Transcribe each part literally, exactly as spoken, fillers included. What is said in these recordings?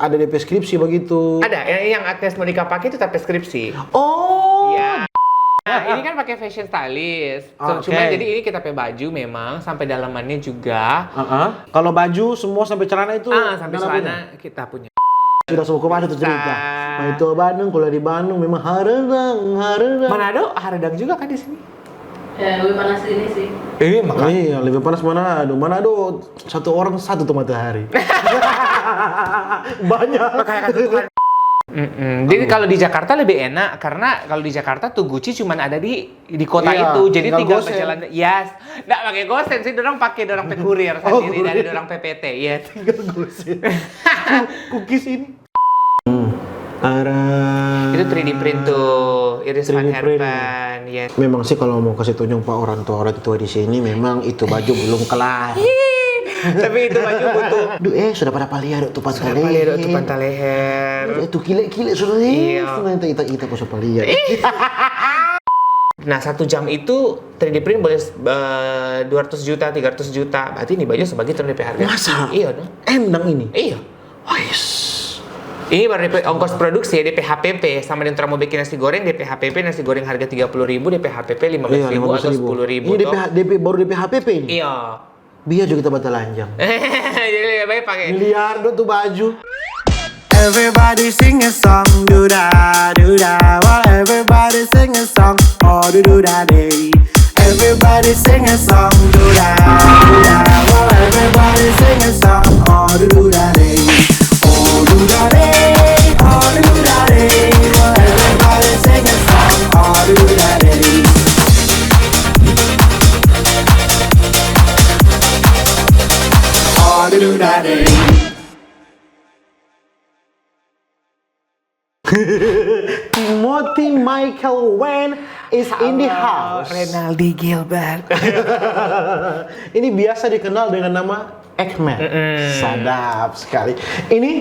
Ada depe skripsi bagitu. Ada, yang, yang Agnes Monica pakai itu tapi skripsi. Oh. Ya. Nah, ini kan pakai fashion stylist. Oke. Cuma jadi ini kita pe baju memang sampai dalamannya juga. Heeh. Kalau baju semua sampai celana itu Ah, sampai Nana celana punya? Kita punya. Sudah semua kemana tuh cerita? Bisa. Mai to Bandung, kuliah di Bandung, memang haredang, haredang. Manado haredang juga kan di sini. Ya, lebih panas sini sih. Iya Oh iya, lebih panas Manado. Manado satu orang satu tuh matahari. Banyak. Kayak kata Tuhan. Mm-mm. Jadi kalau di Jakarta lebih enak karena kalau di Jakarta tuh Gucci cuman ada di di kota Iya, itu, jadi tinggal tinggal gosen. Berjalan. Yes, nggak pakai gosen sih, orang pakai orang pe kurir Oh, sendiri dari kurir. Orang P P T, yes. Tinggal gosen. Ku- Kukis ini. Hmm. Ara. Itu three D print tuh, Iris Three D Van print. Herpen, yes. Memang sih kalau mau kasih tunjuk pak orang tua orang tua di sini, memang itu baju belum kelar. Tapi itu baju butuh. Duh, eh sudah pada paliar tuh Sudah pantai. paliar tuh pantai leher. Itu kile-kile sudah. Iya. Sudah kita kita kita kau sudah paliar. Nah, satu jam itu three D print boleh eh, dua ratus juta, tiga ratus juta. Berarti ini baju sebagai terus D P harga. Masa? Iya dong. Endang ini. Iya. Wais. Ini baru D P ongkos produksi ya, D P H P P. Sama dengan orang mau bikin nasi goreng, D P H P P nasi goreng harga tiga puluh ribu, D P H P P lima belas ribu atau sepuluh ribu. Ini D P H, D P, baru D P H P P ini. Iya. Biar juga kita batalanja. Jadi lebih baik pakai. Miliar do tuh baju. Everybody sing a song, do da do da. While everybody sing a song, oh do do da day. Everybody sing a song, do da do da. While everybody sing a song, oh do do da day. Oh do da day, oh do do da day. While everybody sing a song, oh do do da day. Oh do do da day. Timothy Michael Wayne is in the house. Renaldi Gilbert. Ini biasa dikenal dengan nama Ekmet. Sadap sekali. Ini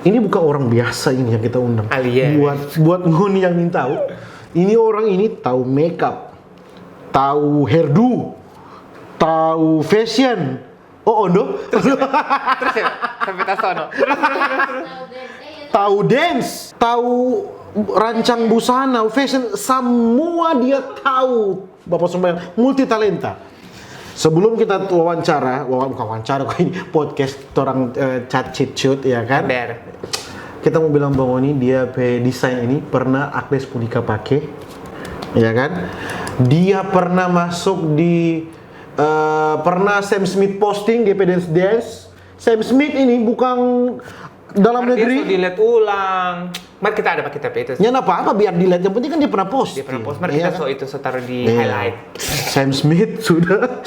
ini bukan orang biasa ini yang kita undang. Alien. Buat buat ngoni yang ingin tahu, ini orang ini tahu makeup, tahu hairdo, tahu fashion. Oh, ondo. Terus ya, sampai tasono. Terus, terus, terus, terus. Tahu dance, tahu rancang busana, fashion, semua dia tahu. Bapak Sumbayang, multi talenta. Sebelum kita wawancara, wa- bukan wawancara kok ini, podcast orang eh, chat cit cut ya kan. Ber. Kita mau bilang Bang Oni, dia pe desain ini pernah Agnes Monica pake, ya kan? Dia pernah masuk di eh, pernah Sam Smith posting dia pe dance dance. Sam Smith ini bukan dalam Dia negeri. so delete ulang. Mari kita ada pakai kita itu. Ya nggak apa-apa biar dilihat. Yang penting kan dia pernah posting. Dia pernah post, mari Iya kita kan? So itu so taruh di Iya. Highlight. Sam Smith sudah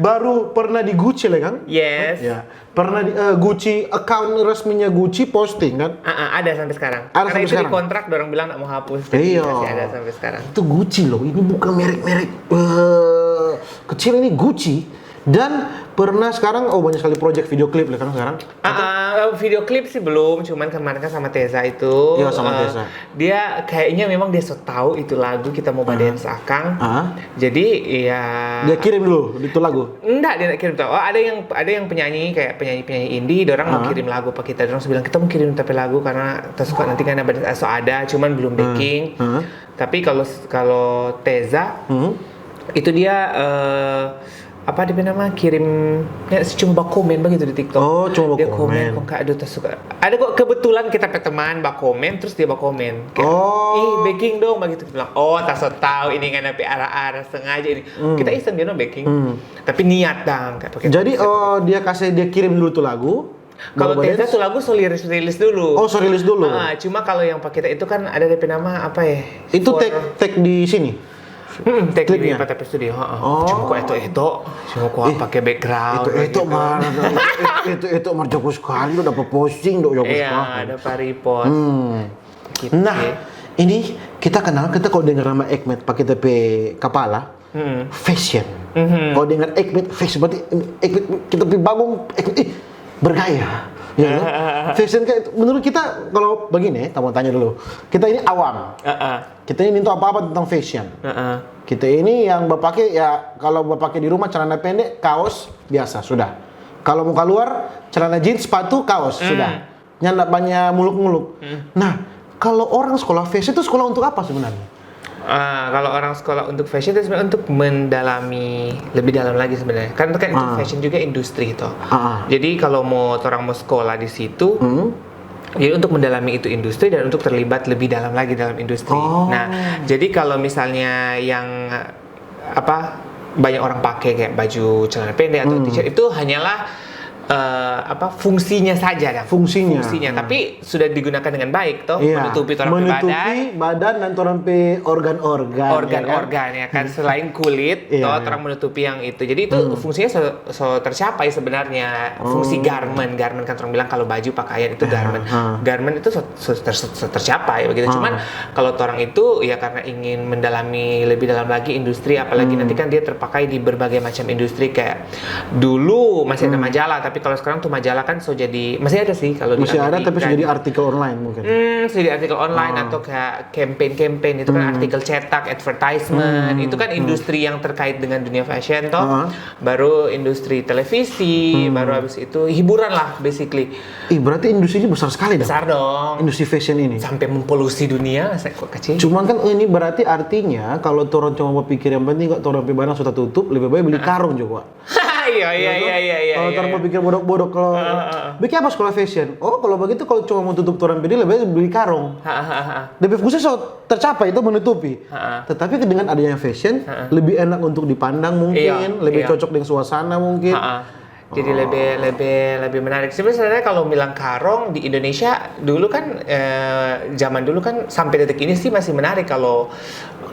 baru pernah di Gucci lah kan? Yes. Ya. Pernah di eh, Gucci, account resminya Gucci posting kan? Ah, ah, ada sampai sekarang. Ada Karena sampai itu sekarang. Dikontrak, orang bilang nggak mau hapus. Jadi Iya. Masih ada sampai sekarang. Itu Gucci loh, ini bukan merek-merek eh, kecil, ini Gucci. Dan pernah sekarang, oh, banyak sekali project video klip lah kan sekarang. Ah, ah, video klip sih belum, cuman kemarin kan sama Teza itu. Iya, sama eh, Teza. Dia kayaknya memang dia so tahu itu lagu kita mau badance akang. Ah. Jadi ya. Dia kirim dulu itu lagu. Enggak, dia nak kirim tahu. Oh, ada yang ada yang penyanyi kayak penyanyi-penyanyi indie, orang mau Ah. Kirim lagu apa kita, orang bilang kita mau kirim tapi lagu karena kita suka nanti kan ada so ada, cuman belum backing. Ah. Tapi kalau kalau Teza Hmm. itu dia eh, apa dia nama kirim ya sih cuma komen begitu di TikTok. Oh, cuma Dia komen. komen kok kayak aduh tak suka. Ada kok kebetulan kita pe teman komen terus dia komen. Kayak, Oh. Ih, backing dong begitu. Dia bilang, "Oh, tak so tahu ini ngana pe arah-arah sengaja ini." Hmm. Kita iseng dia no backing. Hmm. Tapi niat dong kayak pakai Jadi konsep. Oh, dia kasih, dia kirim dulu tuh lagu. Kalau Baru Teza badance? Tuh lagu so rilis rilis dulu. Oh, so rilis dulu. Ah, cuma kalau yang pakai kita itu kan ada D P nama apa ya? Itu For- tag tag di sini. Hmm, tag di klipnya? Patape Studio, heeh. Oh. Cuma kok itu itu, cuma kok Ih, pakai background. Itu itu gitu. Mar, itu itu Mar jago sekali, udah dapat posting, udah jago Iya, sekali. Ada Paripot. Hmm. Gitu Nah, sih. Ini kita kenal, kita kalau dengar nama Ekmet pakai kita pe kepala, Hmm. fashion. Mhm. Kalau dengar Ekmet fashion, berarti Ekmet kita pe bangun Ekmet, ih, bergaya. Ya, kan? Fashion kayak menurut kita kalau begini, kita mau tanya dulu. Kita ini awam. Heeh. Kita ini tahu apa-apa tentang fashion. Heeh. Kita ini yang bapake ya kalau bapake di rumah celana pendek, kaos biasa sudah. Kalau mau keluar celana jeans, sepatu, kaos sudah. nyanda banya muluk-muluk. Nah, kalau orang sekolah fashion itu sekolah untuk apa sebenarnya? Ah, kalau orang sekolah untuk fashion itu sebenarnya untuk mendalami lebih dalam lagi sebenarnya. Karena kan itu Ah. fashion juga industri toh. Ah. Jadi kalau mau orang mau sekolah di situ, Hmm? jadi untuk mendalami itu industri dan untuk terlibat lebih dalam lagi dalam industri. Oh. Nah, jadi kalau misalnya yang apa banyak orang pakai kayak baju celana pendek atau Hmm. t-shirt itu hanyalah eh, apa fungsinya saja, dang. Fungsinya. Fungsinya, tapi sudah digunakan dengan baik toh, Iya. menutupi orang pe Menutupi badan, badan dan orang pe organ-organ. Ya kan? Organ-organ ya kan, selain kulit, Iya. toh orang menutupi yang itu. Jadi itu Hmm. fungsinya so, so tercapai sebenarnya. Fungsi Oh. Garment, garment kan orang bilang kalau baju pakaian itu Iya, garment. ha. Garment itu so, so ter- so tercapai begitu. Ah. Cuman kalau orang itu ya karena ingin mendalami lebih dalam lagi industri, apalagi Hmm. nanti kan dia terpakai di berbagai macam industri, kayak dulu masih ada Hmm. majalah, tapi kalau sekarang tuh majalah kan so jadi masih ada sih kalau di Masih ada, tapi Amerika. Sudah jadi artikel online mungkin. Hmm, sudah di artikel online Ah. atau kayak campaign-campaign itu kan Hmm. artikel cetak, advertisement, Hmm. Itu kan Hmm. industri yang terkait dengan dunia fashion toh. Ah. Baru industri televisi, Hmm. baru habis itu hiburan lah basically. Ih, berarti industri ini besar sekali dong. Besar dong. Industri fashion ini. Sampai mempolusi dunia, saya kok kecil. Cuman kan ini berarti artinya kalau orang cuma berpikir yang penting kok orang pe barang sudah tutup, lebih baik beli karung juga. Iya iya iya iya iya. Kalau iya. Orang berpikir bodok-bodok kalau Heeh, heeh. Bikin apa sekolah fashion? Oh, kalau begitu kalau cuma mau tutup orang pe diri, lebih baik beli karung. Ha, ha, ha. Lebih fungsi so tercapai itu menutupi. Ha. Tetapi dengan adanya fashion, Ha. lebih enak untuk dipandang mungkin, Iya, lebih iya. Cocok dengan suasana mungkin. Ha. Jadi lebih lebih lebih menarik. Sebenarnya kalau bilang karung di Indonesia dulu kan eh, zaman dulu kan sampai detik ini sih masih menarik kalau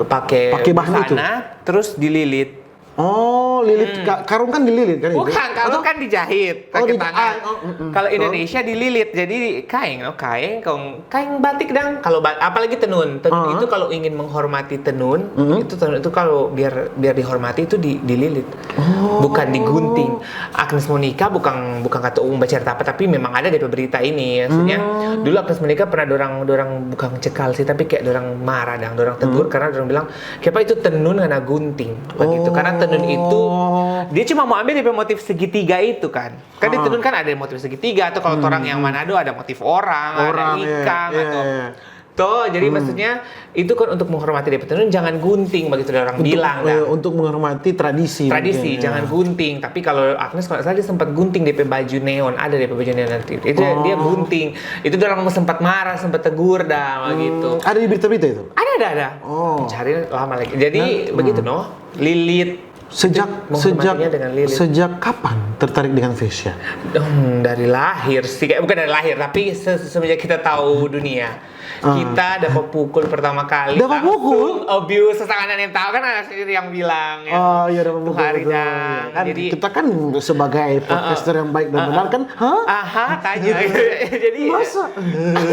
pakai Pakai bahan itu? Busana, terus dililit. Oh, lilit ka- karung kan dililit kan itu? Bukan, karung Atau- kan dijahit Oh, pakai di- tangan. ah, oh, mm, mm. Kalau Betul. Indonesia dililit, jadi kain, oh kain, kong kain batik dang. Kalau ba- apalagi tenun, tenun Ah. itu kalau ingin menghormati tenun, Mm. itu tenun itu kalau biar biar dihormati itu di, dililit, Oh. Bukan digunting. Agnes Monica bukan bukan kata umum baca apa, tapi memang ada di berita ini. Maksudnya Hmm. dulu Agnes Monica pernah dorang dorang bukan cekal sih, tapi kayak dorang marah dang, dorang tegur Hmm. karena dorang bilang, "Kenapa itu tenun ngana gunting?" Begitu. Karena tenun itu Oh. dia cuma mau ambil dia pe motif segitiga itu kan. Kan di Ah. tenun kan ada motif segitiga atau kalau Hmm, orang yang hmm. Manado ada motif orang, Orang, ada iya, ikang iya, atau iya. Toh, jadi Hmm. maksudnya itu kan untuk menghormati dia pe tenun, jangan gunting begitu orang Untuk, bilang eh, dah. Untuk menghormati tradisi. Tradisi, Mungkin, ya. Jangan gunting. Tapi kalau Agnes kalau nggak salah dia sempat gunting dia pe baju neon, ada dia pe baju neon nanti. Itu dia, Oh. Dia gunting. Itu orang sempat marah, sempat tegur dah Hmm, gitu. Ada di berita-berita itu? Ada ada ada. Oh. Cari lama lagi. Jadi Nah, begitu hmm. Noh. Lilit. Sejak Menghormatinya sejak dengan lilit. Sejak kapan tertarik dengan fashion? Hmm, dari lahir sih, kayak bukan dari lahir tapi se- semenjak kita tahu dunia. Ah. Kita dapat pukul pertama kali. Dapat Langsung pukul? Abuse, sesangan yang tahu kan anak sendiri yang bilang ya. Oh iya, dapat Tuh pukul, hari betul. dang. Iya, kan Jadi kita kan sebagai podcaster yang baik dan Ah, ah. Benar kan? Hah? Aha, tanya. Jadi Masa?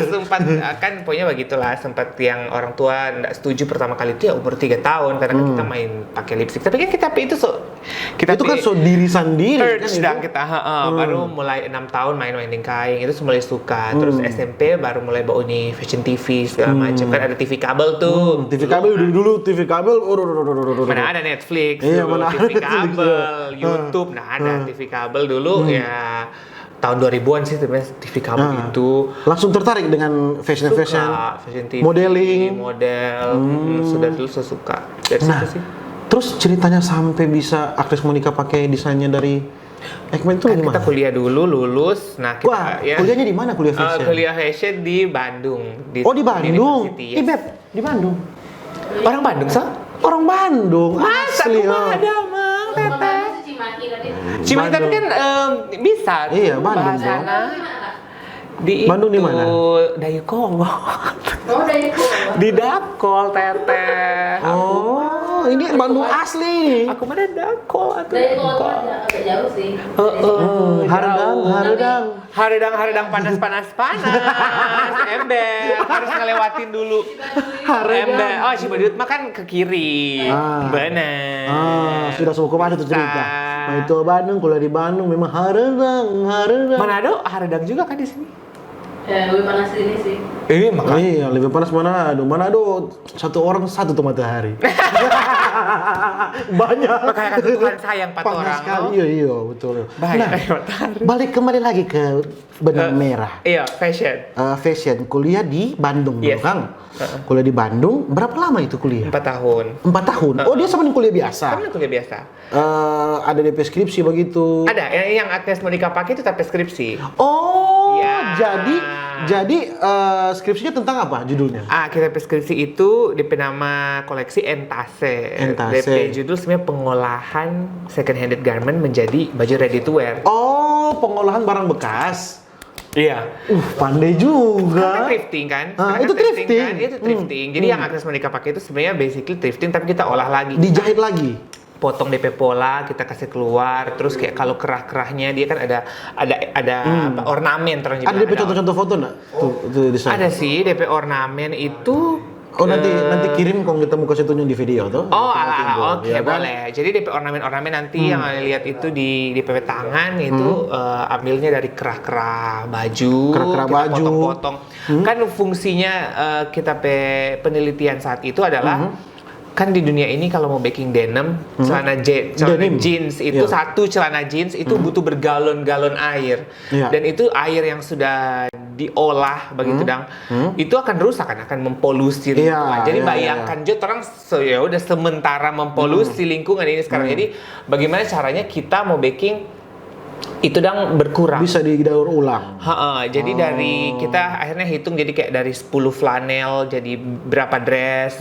Sempat kan pokoknya begitulah, sempat yang orang tua nggak setuju pertama kali itu ya umur tiga tahun karena kan Hmm. Kita main pakai lipstick. Tapi kan kita itu so kita Itu kan pi- so diri sendiri kan urge itu? Dang kita, heeh. Hmm. Baru mulai enam tahun main wedding kain itu mulai suka. Terus Hmm. S M P baru mulai bauni fashion T V segala Hmm. macam kan ada T V kabel tuh. Hmm, T V kabel dulu dulu T V kabel. Oh, oh, oh, oh, oh, oh, oh. Mana ada Netflix, Iya, dulu, mana T V ada Netflix, kabel, iya. YouTube, nah ada Hmm. T V kabel dulu Hmm. Ya tahun dua ribuan sih sebenarnya T V kabel Ah. itu. Langsung tertarik dengan fashion Suka fashion. fashion T V, Modeling. model, Hmm. hmm, sudah dulu saya suka. Dari Nah, situ sih. Terus ceritanya sampai bisa Agnes Monica pakai desainnya dari Ekman itu Kan gimana? Kita kuliah dulu lulus, nah kita Wah, ya. Kuliahnya di mana kuliah Eh, fashion? Kuliah fashion di Bandung. Oh di Bandung. University, Ih, yes. Beb, di Bandung. Orang Bandung sih? Orang Bandung. Masa Asli, aku oh. Ada mang, teteh. Cuma tapi Bandung. Kan em, bisa. Iya, Tuh, Bandung, bahasana. Di Bandung di itu, mana? Dayu Kobo. Oh, dari itu. Di Dakol, teteh. Oh, ini Bandung asli. Aku mana Dakol atau Dari itu agak jauh sih. Heeh, Haredang, jauh. Haredang. Haredang, Haredang, panas, panas, panas. Ember, harus ngelewatin dulu. Ember, oh Cibaduyut mah kan ke kiri. Ah. Bener. Ah, sudah semua kemana tuh cerita? Bisa. Nah, itu Bandung, kuliah di Bandung memang Haredang, Haredang. Manado, Haredang juga kan di sini. Ya, lebih panas ini sih. Iya, makanya. Iya, lebih panas Manado. Manado satu orang satu tuh matahari. Banyak. Makanya kata Tuhan sayang empat Panas orang, sekali. no? Iya, iya, betul. Bahaya, Nah, kayak matahari. Balik kembali lagi ke benang merah. Iya, fashion. Eh, fashion, kuliah di Bandung dulu, Yes. Kang. Kuliah di Bandung, berapa lama itu kuliah? Empat tahun. Empat tahun. Oh, dia sama dengan kuliah biasa. Sama kuliah biasa. Eh, ada D P skripsi begitu. Ada, yang, yang Agnes Monica pakai itu tapi skripsi. Oh, Ya. jadi jadi eh, skripsinya tentang apa judulnya? Ah, kita skripsi itu D P nama koleksi Entase. Entase. D P judul sebenarnya pengolahan second handed garment menjadi baju ready to wear. Oh, pengolahan barang bekas. Iya. Uh, pandai juga. Kan thrifting kan? Ah, Sekarang itu kan thrifting. Kan? Itu thrifting. Jadi yang Agnes Monica pakai itu sebenarnya basically thrifting tapi kita olah lagi. Dijahit lagi. Potong D P pola, kita kasih keluar, terus kayak kalau kerah-kerahnya dia kan ada ada ada apa, ornamen terus Ada D P contoh-contoh foto nggak? Tuh, tuh di sana. Ada sih D P ornamen itu. Oh, nanti eh, nanti kirim kalau kita mau kasih tunjuk di video tuh. Oh, Kita ala tunjuk, ala, oke, ya kan? Boleh. Jadi D P ornamen-ornamen nanti yang kalian lihat itu di D P tangan itu eh, ambilnya dari kerah-kerah baju, Kerah-kerah kita baju. Potong-potong. Kan fungsinya eh, kita pe penelitian saat itu adalah kan di dunia ini kalau mau bikin denim, celana je- celana Denim. jeans itu Iya. Satu celana jeans itu butuh bergalon-galon air. Iya. Dan itu air yang sudah diolah begitu dang, itu akan rusak kan, akan mempolusi Iya, lingkungan. Jadi iya, bayangkan jo orang se- ya udah sementara mempolusi lingkungan ini sekarang. Jadi bagaimana caranya kita mau bikin itu dang berkurang? Bisa didaur ulang. Heeh, jadi dari kita akhirnya hitung jadi kayak dari sepuluh flanel jadi berapa dress,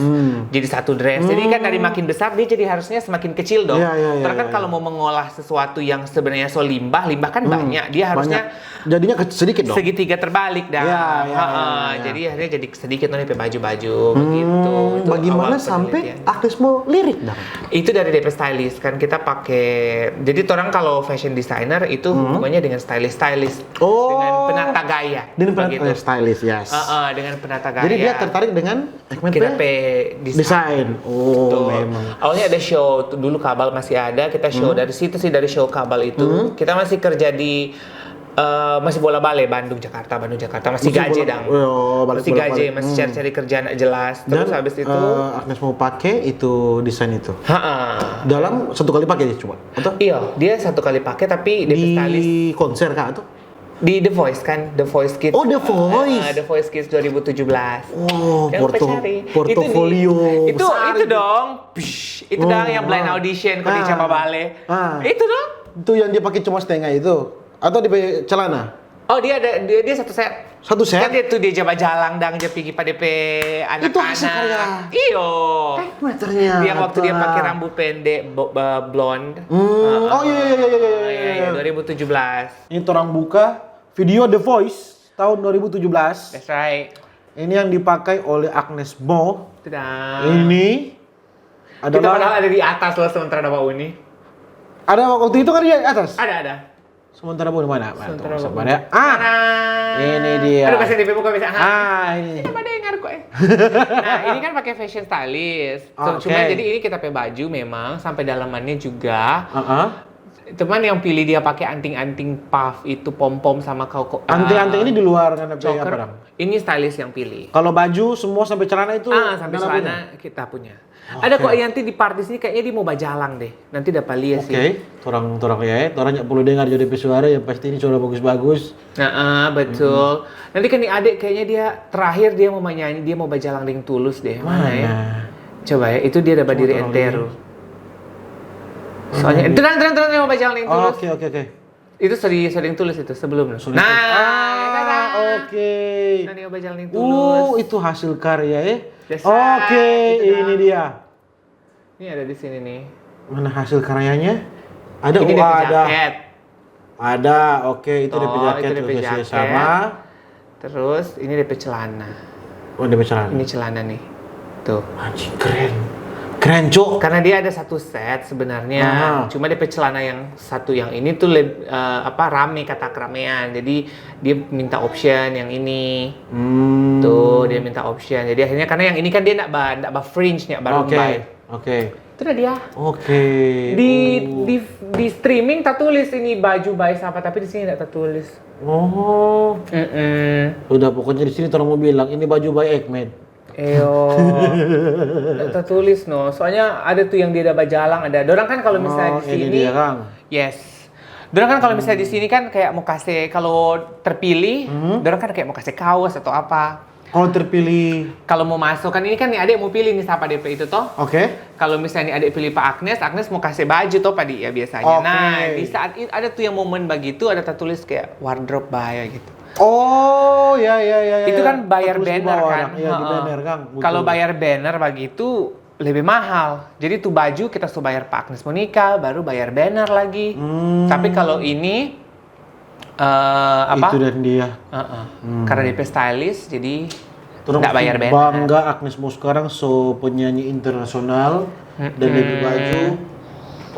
jadi satu dress. Jadi kan dari makin besar dia jadi harusnya semakin kecil dong. Iya, iya, iya, Karena kan iya, kalau mau mengolah sesuatu yang sebenarnya so limbah, limbah kan banyak. Dia harusnya Banyak. Jadinya ke- sedikit dong. Segitiga terbalik dah. Iya, iya, Heeh, iya, iya. Jadi akhirnya jadi sedikit nih baju-baju begitu. Hmm, Itu bagaimana awal sampai penelitian. Agnes Mo lirik dong? Itu dari D P stylist kan kita pakai. Jadi orang kalau fashion designer itu hubungannya dengan stylist-stylist, Oh. Dengan penata gaya. Dengan penata begitu. Oh, stylist, yes. Heeh, dengan penata gaya. Jadi dia tertarik dengan Ekmen Kita P? pe Desain. Oh, Betul. Memang. Awalnya ada show tuh, dulu Kabal masih ada, kita show dari situ sih, dari show Kabal itu. Kita masih kerja di eh, masih bola bale Bandung Jakarta, Bandung Jakarta, masih, Masih gaje bola- dang. Oh, balik Masih bola gaje, balik. Masih cari-cari kerjaan nggak jelas. Terus Dan habis itu eh, Agnes Mo pakai itu desain itu. Heeh. Dalam satu kali pakai cuma. Atau? Iya, dia satu kali pakai tapi dia Di stylist konser kah atau? Di The Voice kan, The Voice Kids. Oh, The Voice. Eh, The Voice Kids dua ribu tujuh belas. Oh, Jangan lupa porto- cari. portofolio Itu, nih, itu, besar itu itu. Dong. Psh, itu Oh, dong yang blind ah. audition kalau di Ah. Jababale. Ah. Itu dong. Itu yang dia pakai cuma setengah itu. Atau di celana? Oh, dia ada dia, dia satu set. Satu set? Kan dia tuh dia jaba jalang dang dia pigi pada pe anak-anak. Itu hasil karya. Iyo. Ternyata. Dia waktu dia pakai rambut pendek bo- eh, blonde. Hmm, oh iya iya iya iya iya. Oh, iya, iya, dua ribu tujuh belas. Ini orang buka video The Voice tahun dua ribu tujuh belas. That's right. Ini yang dipakai oleh Agnes Mo. Tada. Ini Kita padahal adalah ada di atas loh sementara Bapak Uni. Ada waktu itu kan di atas. Ada, ada. Sementara Bapak Uni mana? Mana Sementara tuh, Bapak sabar Uni. Ya. Ah, Tada. ini dia. Aduh, kasih D P buka bisa. Ah. Ah, ini. Kita pada dengar kok eh. Nah, ini kan pakai fashion stylist. Oke. Cuma jadi ini kita pakai baju memang sampai dalamannya juga. Heeh. Cuman yang pilih dia pakai anting-anting puff itu pom-pom sama kau kok. Anting-anting ah, ini di luar kan ada choker. Apa dong? Ini stylist yang pilih. Kalau baju semua sampai celana itu Ah, sampai Nana celana punya? Kita punya. Ada kok yang nanti di part di sini kayaknya dia mau bajalang deh. Nanti dapat lihat Oke, sih. Orang orang ya, orang yang perlu dengar jadi suara yang pasti ini suara bagus-bagus. Nah, ah, betul. Nanti kan nih adik kayaknya dia terakhir dia mau nyanyi, dia mau bajalang deng tulus deh. Mana, ya? Mana? Coba ya, itu dia dapat diri Coba tolong enteru. Soalnya tenang tenang tenang dia mau bajalang deng tulus. Oke oke oke. Itu sering sering tulus itu sebelum. Sulit. Nah, Ah, tada. Oke. Nah, dia bajalang deng tulus. Oh, itu hasil karya ya. That's Oke, right, itu ini dah. Dia. Ini ada di sini nih. Mana hasil karyanya? Ada Ini oh, dia ada. Jaket. Ada. Oke, itu dia Oh, jaket itu dia juga sih jaket. Sama. Terus ini dia pe celana. Oh, dia bicara. Ini celana nih. Tuh. Anjing keren. Keren, Cok. Karena dia ada satu set sebenarnya. Aha. Cuma dia pe celana yang satu yang ini tuh leb- eh, apa rame kata keramaian. Jadi dia minta option yang ini. Hmm. Tuh dia minta option. Jadi akhirnya karena yang ini kan dia ndak ba ndak ba fringe nyak baru Oke. bae. Oke. Itu dah dia. Oke. Di di di streaming tatulis ini baju bae sapa, tapi di sini tidak tatulis. Oh. Mm-mm. Udah, pokoknya di sini orang mau bilang ini baju by Ekmed. Eyo. Tidak tatulis no. Soalnya ada tuh yang dia ada bajalang ada. Dorang kan kalau misalnya Oh, di ini sini. Dia, Kang. Yes. Dorang kan kalau misalnya di sini kan kayak mau kasih kalau terpilih, dorang kan kayak mau kasih kaos atau apa. Kalau terpilih, Kalau mau masuk kan ini kan nih adek mau pilih nih siapa D P itu toh. oke. Kalau misalnya nih adek pilih Pak Agnes, Agnes mau kasih baju toh padi ya biasanya. Oke. Nah, di saat itu ada tuh yang momen begitu ada tertulis kayak wardrobe bae gitu. Oh, ya, ya, ya, ya. Itu ya. Kan bayar Terus di banner bawah, kan. Iya, di Heeh. Banner, Kang. Betul. Kalau bayar banner begitu lebih mahal. Jadi tuh baju kita suruh bayar Pak Agnes mau nikah, baru bayar banner lagi. Hmm. Tapi kalau ini eh apa? Itu dan dia. Heeh. Karena D P stylist, jadi Terus nggak bayar banner. Bangga Agnes Mo sekarang so penyanyi internasional dan dia baju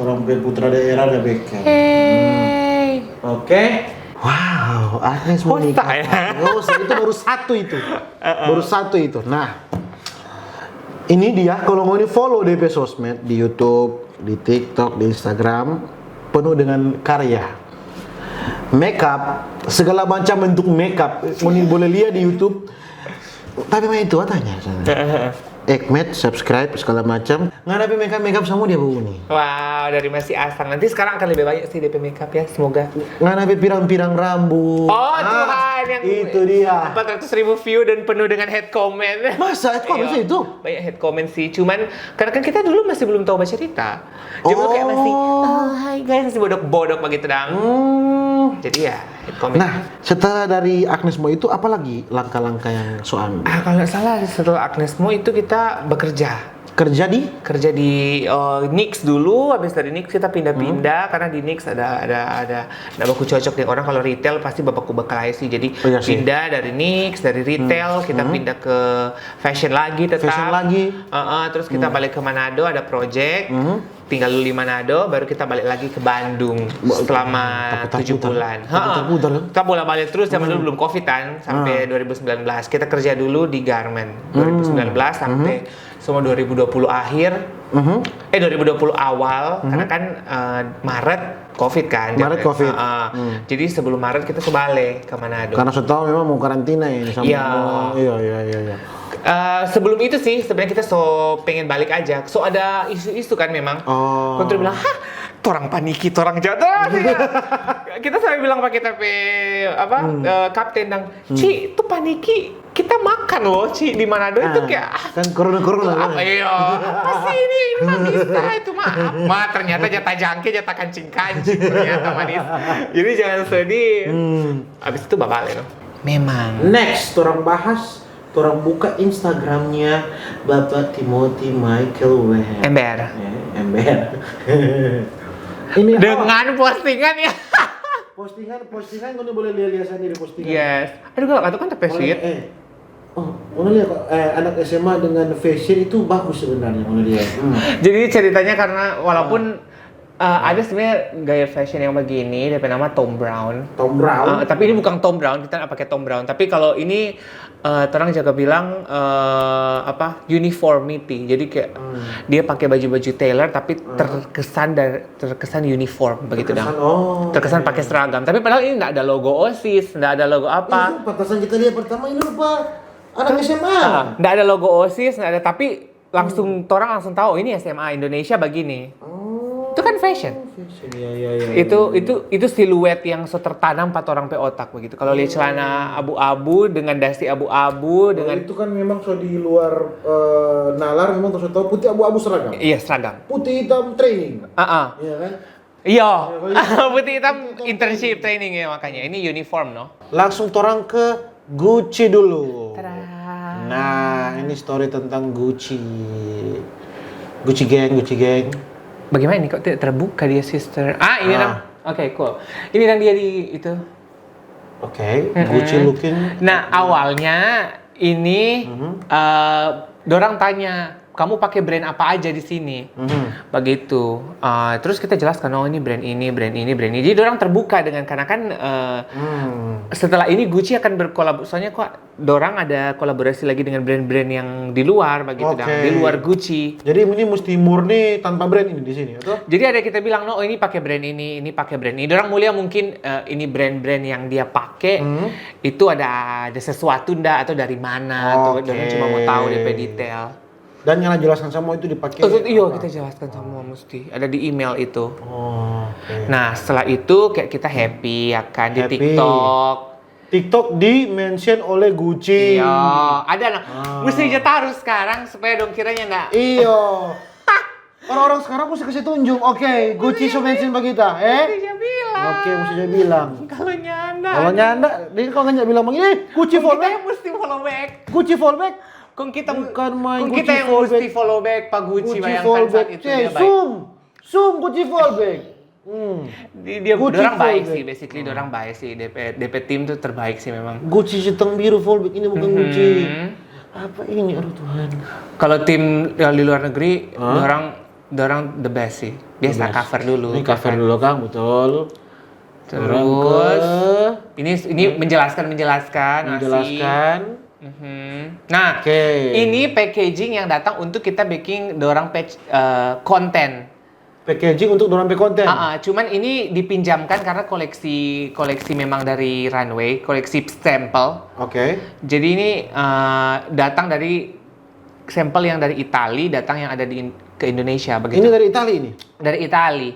orang pe putra daerah ada Beckham. Hey. Oke. Wow, Agnes mau Hosta nikah. Ya? Nggak usah, itu baru satu itu. Baru satu itu. Nah, ini dia kalau mau ini follow D P sosmed di YouTube, di TikTok, di Instagram, penuh dengan karya. Makeup, segala macam bentuk makeup. Mau ini boleh lihat di YouTube. Tapi main itu tanya sana. Ekmed, subscribe segala macam. Ngana pe makeup makeup sama dia buni. Wow, dari masih asang. Nanti sekarang akan lebih banyak sih D P makeup ya, semoga. Ngana pe pirang-pirang rambut. Oh, Ah, Tuhan, yang itu dia. Empat ratus ribu view dan penuh dengan hate comment. Masa itu kok Iya. Bisa itu? Banyak hate comment sih, cuman karena kan kita dulu masih belum tahu baca cerita. Jadi dulu kayak masih, Oh. oh, hai guys, masih bodok-bodok begitu dang. Hmm. Jadi ya, hate comment. Nah, setelah dari Agnes Mo itu apa lagi langkah-langkah yang so ambil? Ah, kalau nggak salah setelah Agnes Mo itu kita bekerja. Kerja di? Kerja di eh, Nix dulu, habis dari Nix kita pindah-pindah karena di Nix ada ada ada ada baku cocok deh orang kalau retail pasti babaku bakal sih. Jadi Oh, iya sih. Pindah dari Nix, dari retail kita pindah ke fashion lagi tetap. Fashion lagi. Heeh, terus kita balik ke Manado ada project. Tinggal dulu di Manado, baru kita balik lagi ke Bandung selama Taputar-putar. tujuh bulan. Heeh. Taputar-putar, ya? Kita bolak-balik terus zaman dulu belum covid kan, sampai dua ribu sembilan belas. Kita kerja dulu di garment dua ribu sembilan belas sampai semua dua ribu dua puluh akhir. Eh dua ribu dua puluh awal karena kan eh, Maret covid kan. Maret covid. Heeh. Jadi sebelum Maret kita so bale ke Manado. Karena so tahu memang mau karantina ini sama. Iya. Oh, iya, iya, iya, iya. Eh, sebelum itu sih sebenarnya kita so pengen balik aja. So ada isu-isu kan memang. Oh. Kontra bilang, "Hah, torang paniki, torang jatuh." Kita sampai bilang pakai kita pe apa eh, kapten dang, "Ci, itu paniki. Kita makan loh, Ci, di Manado itu Ah, kayak ah, kan corona-corona kan. apa iya? Apa sih ini? Ini mah bisa itu mah." Ma, ternyata jatah jangke, jatah kancing-kancing ternyata manis. Jadi jangan sedih. Hmm. Abis itu babale no. Memang. Next, orang bahas, orang buka Instagramnya Bapak Timothy Michael Webb. Ember. Eh, ember. Ini apa? Dengan postingan ya. Postingan, postingan, kau boleh lihat-lihat sendiri postingan. Yes. Aduh, gak tahu kan tapi Boleh, sweet. Eh. Oh, kau lihat kok, eh, anak S M A dengan fashion itu bagus sebenarnya, kau lihat. Hmm. Jadi ceritanya karena walaupun uh, ada sebenarnya gaya fashion yang begini, dia nama Thom Browne. Thom Browne. Uh, tapi ini bukan Thom Browne, kita nggak pakai Thom Browne. Tapi kalau ini uh, orang jaga bilang uh, apa uniformity. Jadi kayak dia pakai baju-baju tailor tapi terkesan dari terkesan uniform begitu Terkesan, dong. Oh. Terkesan pakai seragam. Tapi padahal ini nggak ada logo osis, nggak ada logo apa. Itu pantasan kita lihat pertama ini rupa anak S M A. Ah, nggak ada logo osis, nggak ada tapi langsung orang langsung tahu oh, ini S M A Indonesia begini. Oh. Itu kan fashion. Fashion, ya, ya, ya. Itu itu itu siluet yang so tertanam pat orang pe otak begitu. Kalau lihat celana abu-abu dengan dasi abu-abu Kalau dengan itu kan memang so di luar eh, nalar memang terus tahu putih abu-abu seragam. Iya seragam. Putih hitam training. Ah ah. Iya kan? Iya. Putih hitam internship training ya makanya. Ini uniform no. Langsung torang ke Gucci dulu. Tada. Nah, ini story tentang Gucci. Gucci Gang, Gucci Gang. Bagaimana ini kok tidak terbuka dia sister? Ah ini Ah. dong. Oke cool. Ini dong dia di itu. Oke, Gucci looking. Nah awalnya ini eh, dorang tanya kamu pakai brand apa aja di sini. Mhm. Begitu. Ah, terus kita jelaskan, oh, ini brand ini, brand ini, brand ini. Jadi orang terbuka dengan, karena kan eh, Hmm. setelah ini Gucci akan berkolaborasi. Soalnya kok dorang ada kolaborasi lagi dengan brand-brand yang di luar begitu, Oke. dan di luar Gucci. Jadi ini mesti murni tanpa brand ini di sini, atau? Jadi ada kita bilang, no, oh, ini pakai brand ini, ini pakai brand ini. Orang mulia mungkin eh, ini brand-brand yang dia pakai Hmm. itu ada ada sesuatu ndak atau dari mana tuh. Oke. Orang cuma mau tahu D P detail. Dan yang jelaskan semua itu dipakai. Maksud, iyo, apa? Kita jelaskan semua mesti ada di email itu. Oh, oke. Nah, setelah itu kayak kita happy ya kan di Happy. TikTok. TikTok di mention oleh Gucci. Iya, ada nah. Ah. Mesti aja taruh sekarang supaya dong kiranya ndak. Iyo. Orang-orang sekarang mesti kasih tunjuk. Oke, Gucci so mention bagi kita, eh? Mesti aja bilang. Oke, mesti aja bilang. Kalau nyanda. Kalau nyanda, dia kalau nggak bilang begini, eh, Gucci Kong follow kita back. Yang mesti follow back. Gucci follow back. Kong kita Bukan main kong Gucci kita yang follow mesti back. Follow back Pak Gucci, Gucci bayangkan follow saat back. itu Eh, dia baik. Zoom. Zoom Gucci follow back. Hmm. Dia, dia Gucci orang baik follow sih, back. Basically orang baik sih. DP DP tim tuh terbaik sih memang. Gucci seteng biru follow back. Ini bukan Gucci. Hmm. Apa ini? Aduh Tuhan. Kalau tim yang di luar negeri, Hah? orang orang the best sih. Biasa Best. Cover dulu. Ini cover dulu kan, betul. Orang Terus ke- ini ini menjelaskan menjelaskan masih. Menjelaskan. Mhm. Nah, Oke. Ini packaging yang datang untuk kita bikin dorang page eh, konten. Packaging untuk dorang pe konten. Ah, ah, cuman ini dipinjamkan karena koleksi koleksi memang dari runway, koleksi sampel. Oke. Jadi ini eh, datang dari sampel yang dari Itali, datang yang ada di ke Indonesia begitu. Ini dari Itali ini. Dari Itali,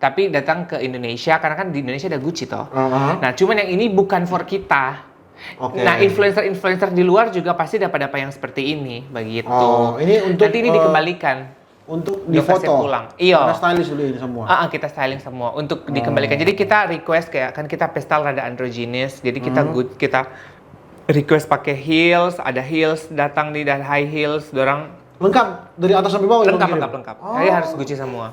tapi datang ke Indonesia karena kan di Indonesia ada Gucci toh. Uh-huh. Nah, cuman yang ini bukan for kita. Oke. Nah, influencer-influencer di luar juga pasti dapat apa yang seperti ini, begitu. Oh, ini untuk, Nanti ini eh, dikembalikan. Untuk Di difoto. Pulang. Iyo. Karena stylist dulu ini semua. Ah, ah, kita styling semua untuk dikembalikan. Jadi kita request kayak kan kita pestal rada androgynous. Jadi kita good, kita request pakai heels, ada heels datang di dan high heels, dorang Lengkap dari atas sampai bawah. lengkap Dong, lengkap kirim? Lengkap. Oh. Jadi harus Gucci semua.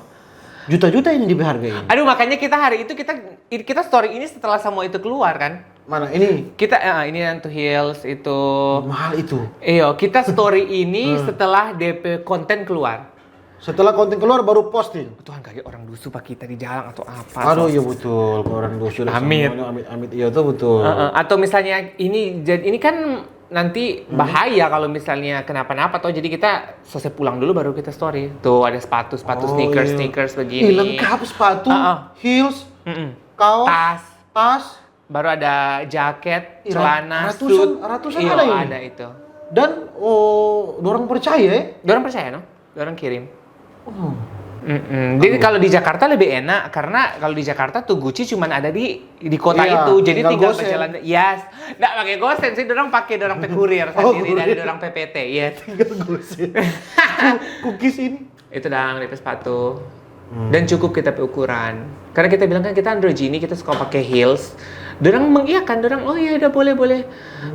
Juta-juta ini dihargai. Aduh, makanya kita hari itu kita kita story ini setelah semua itu keluar kan. Mana ini? Kita eh, ini yang tuh heels itu. Mahal itu. Iyo, kita story ini setelah D P konten keluar. Setelah konten keluar baru posting. Tuhan kali orang dusu pak kita di jalan atau apa. Aduh, so- iya betul. Kalau orang dusu dah Amit. Semuanya amit-amit iya tuh betul. Heeh, atau misalnya ini jadi ini kan nanti bahaya kalau misalnya kenapa-napa toh, jadi kita selesai pulang dulu baru kita story. Tuh ada sepatu, sepatu Oh, sneakers, iya. Sneakers Ih, begini. Lengkap sepatu, Heeh. heels, Mm-mm. kaos, Tas, tas. Baru ada jaket, Ih, celana, ratusan- suit. ratusan Iyo, ada ini? Ada itu. Dan oh, dorang percaya ya? Dorang percaya no? Dorang kirim. Oh. Mm-mm. Jadi kalau di Jakarta lebih enak karena kalau di Jakarta tuh Gucci cuman ada di di kota Iya, itu, jadi tinggal tinggal, gosen. Berjalan. Yes, nggak pakai gosen sih, orang pakai orang pe kurir Oh, sendiri dari kurir. Orang P P T, yes. Tinggal gosen. Ku- Cookies ini. Itu dang, D P sepatu. Dan cukup kita pe ukuran. Karena kita bilang kan kita androgyny, kita suka pakai heels. Dorang mengiyakan, dorang oh iya udah boleh boleh.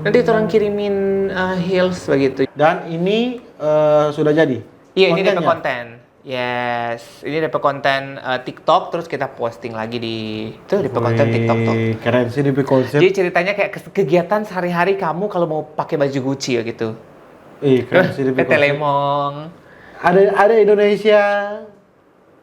Nanti orang kirimin uh, heels begitu. Dan ini eh, sudah jadi. Iya, ini D P Kontennya? Konten. Yes, ini D P konten uh, TikTok, terus kita posting lagi di itu D P konten TikTok tuh. Wih, keren sih D P konsep. Jadi ceritanya kayak kes- kegiatan sehari-hari kamu kalau mau pakai baju Gucci ya gitu. Ih, keren sih D P P T konsep. Lemong. Ada ada Indonesia.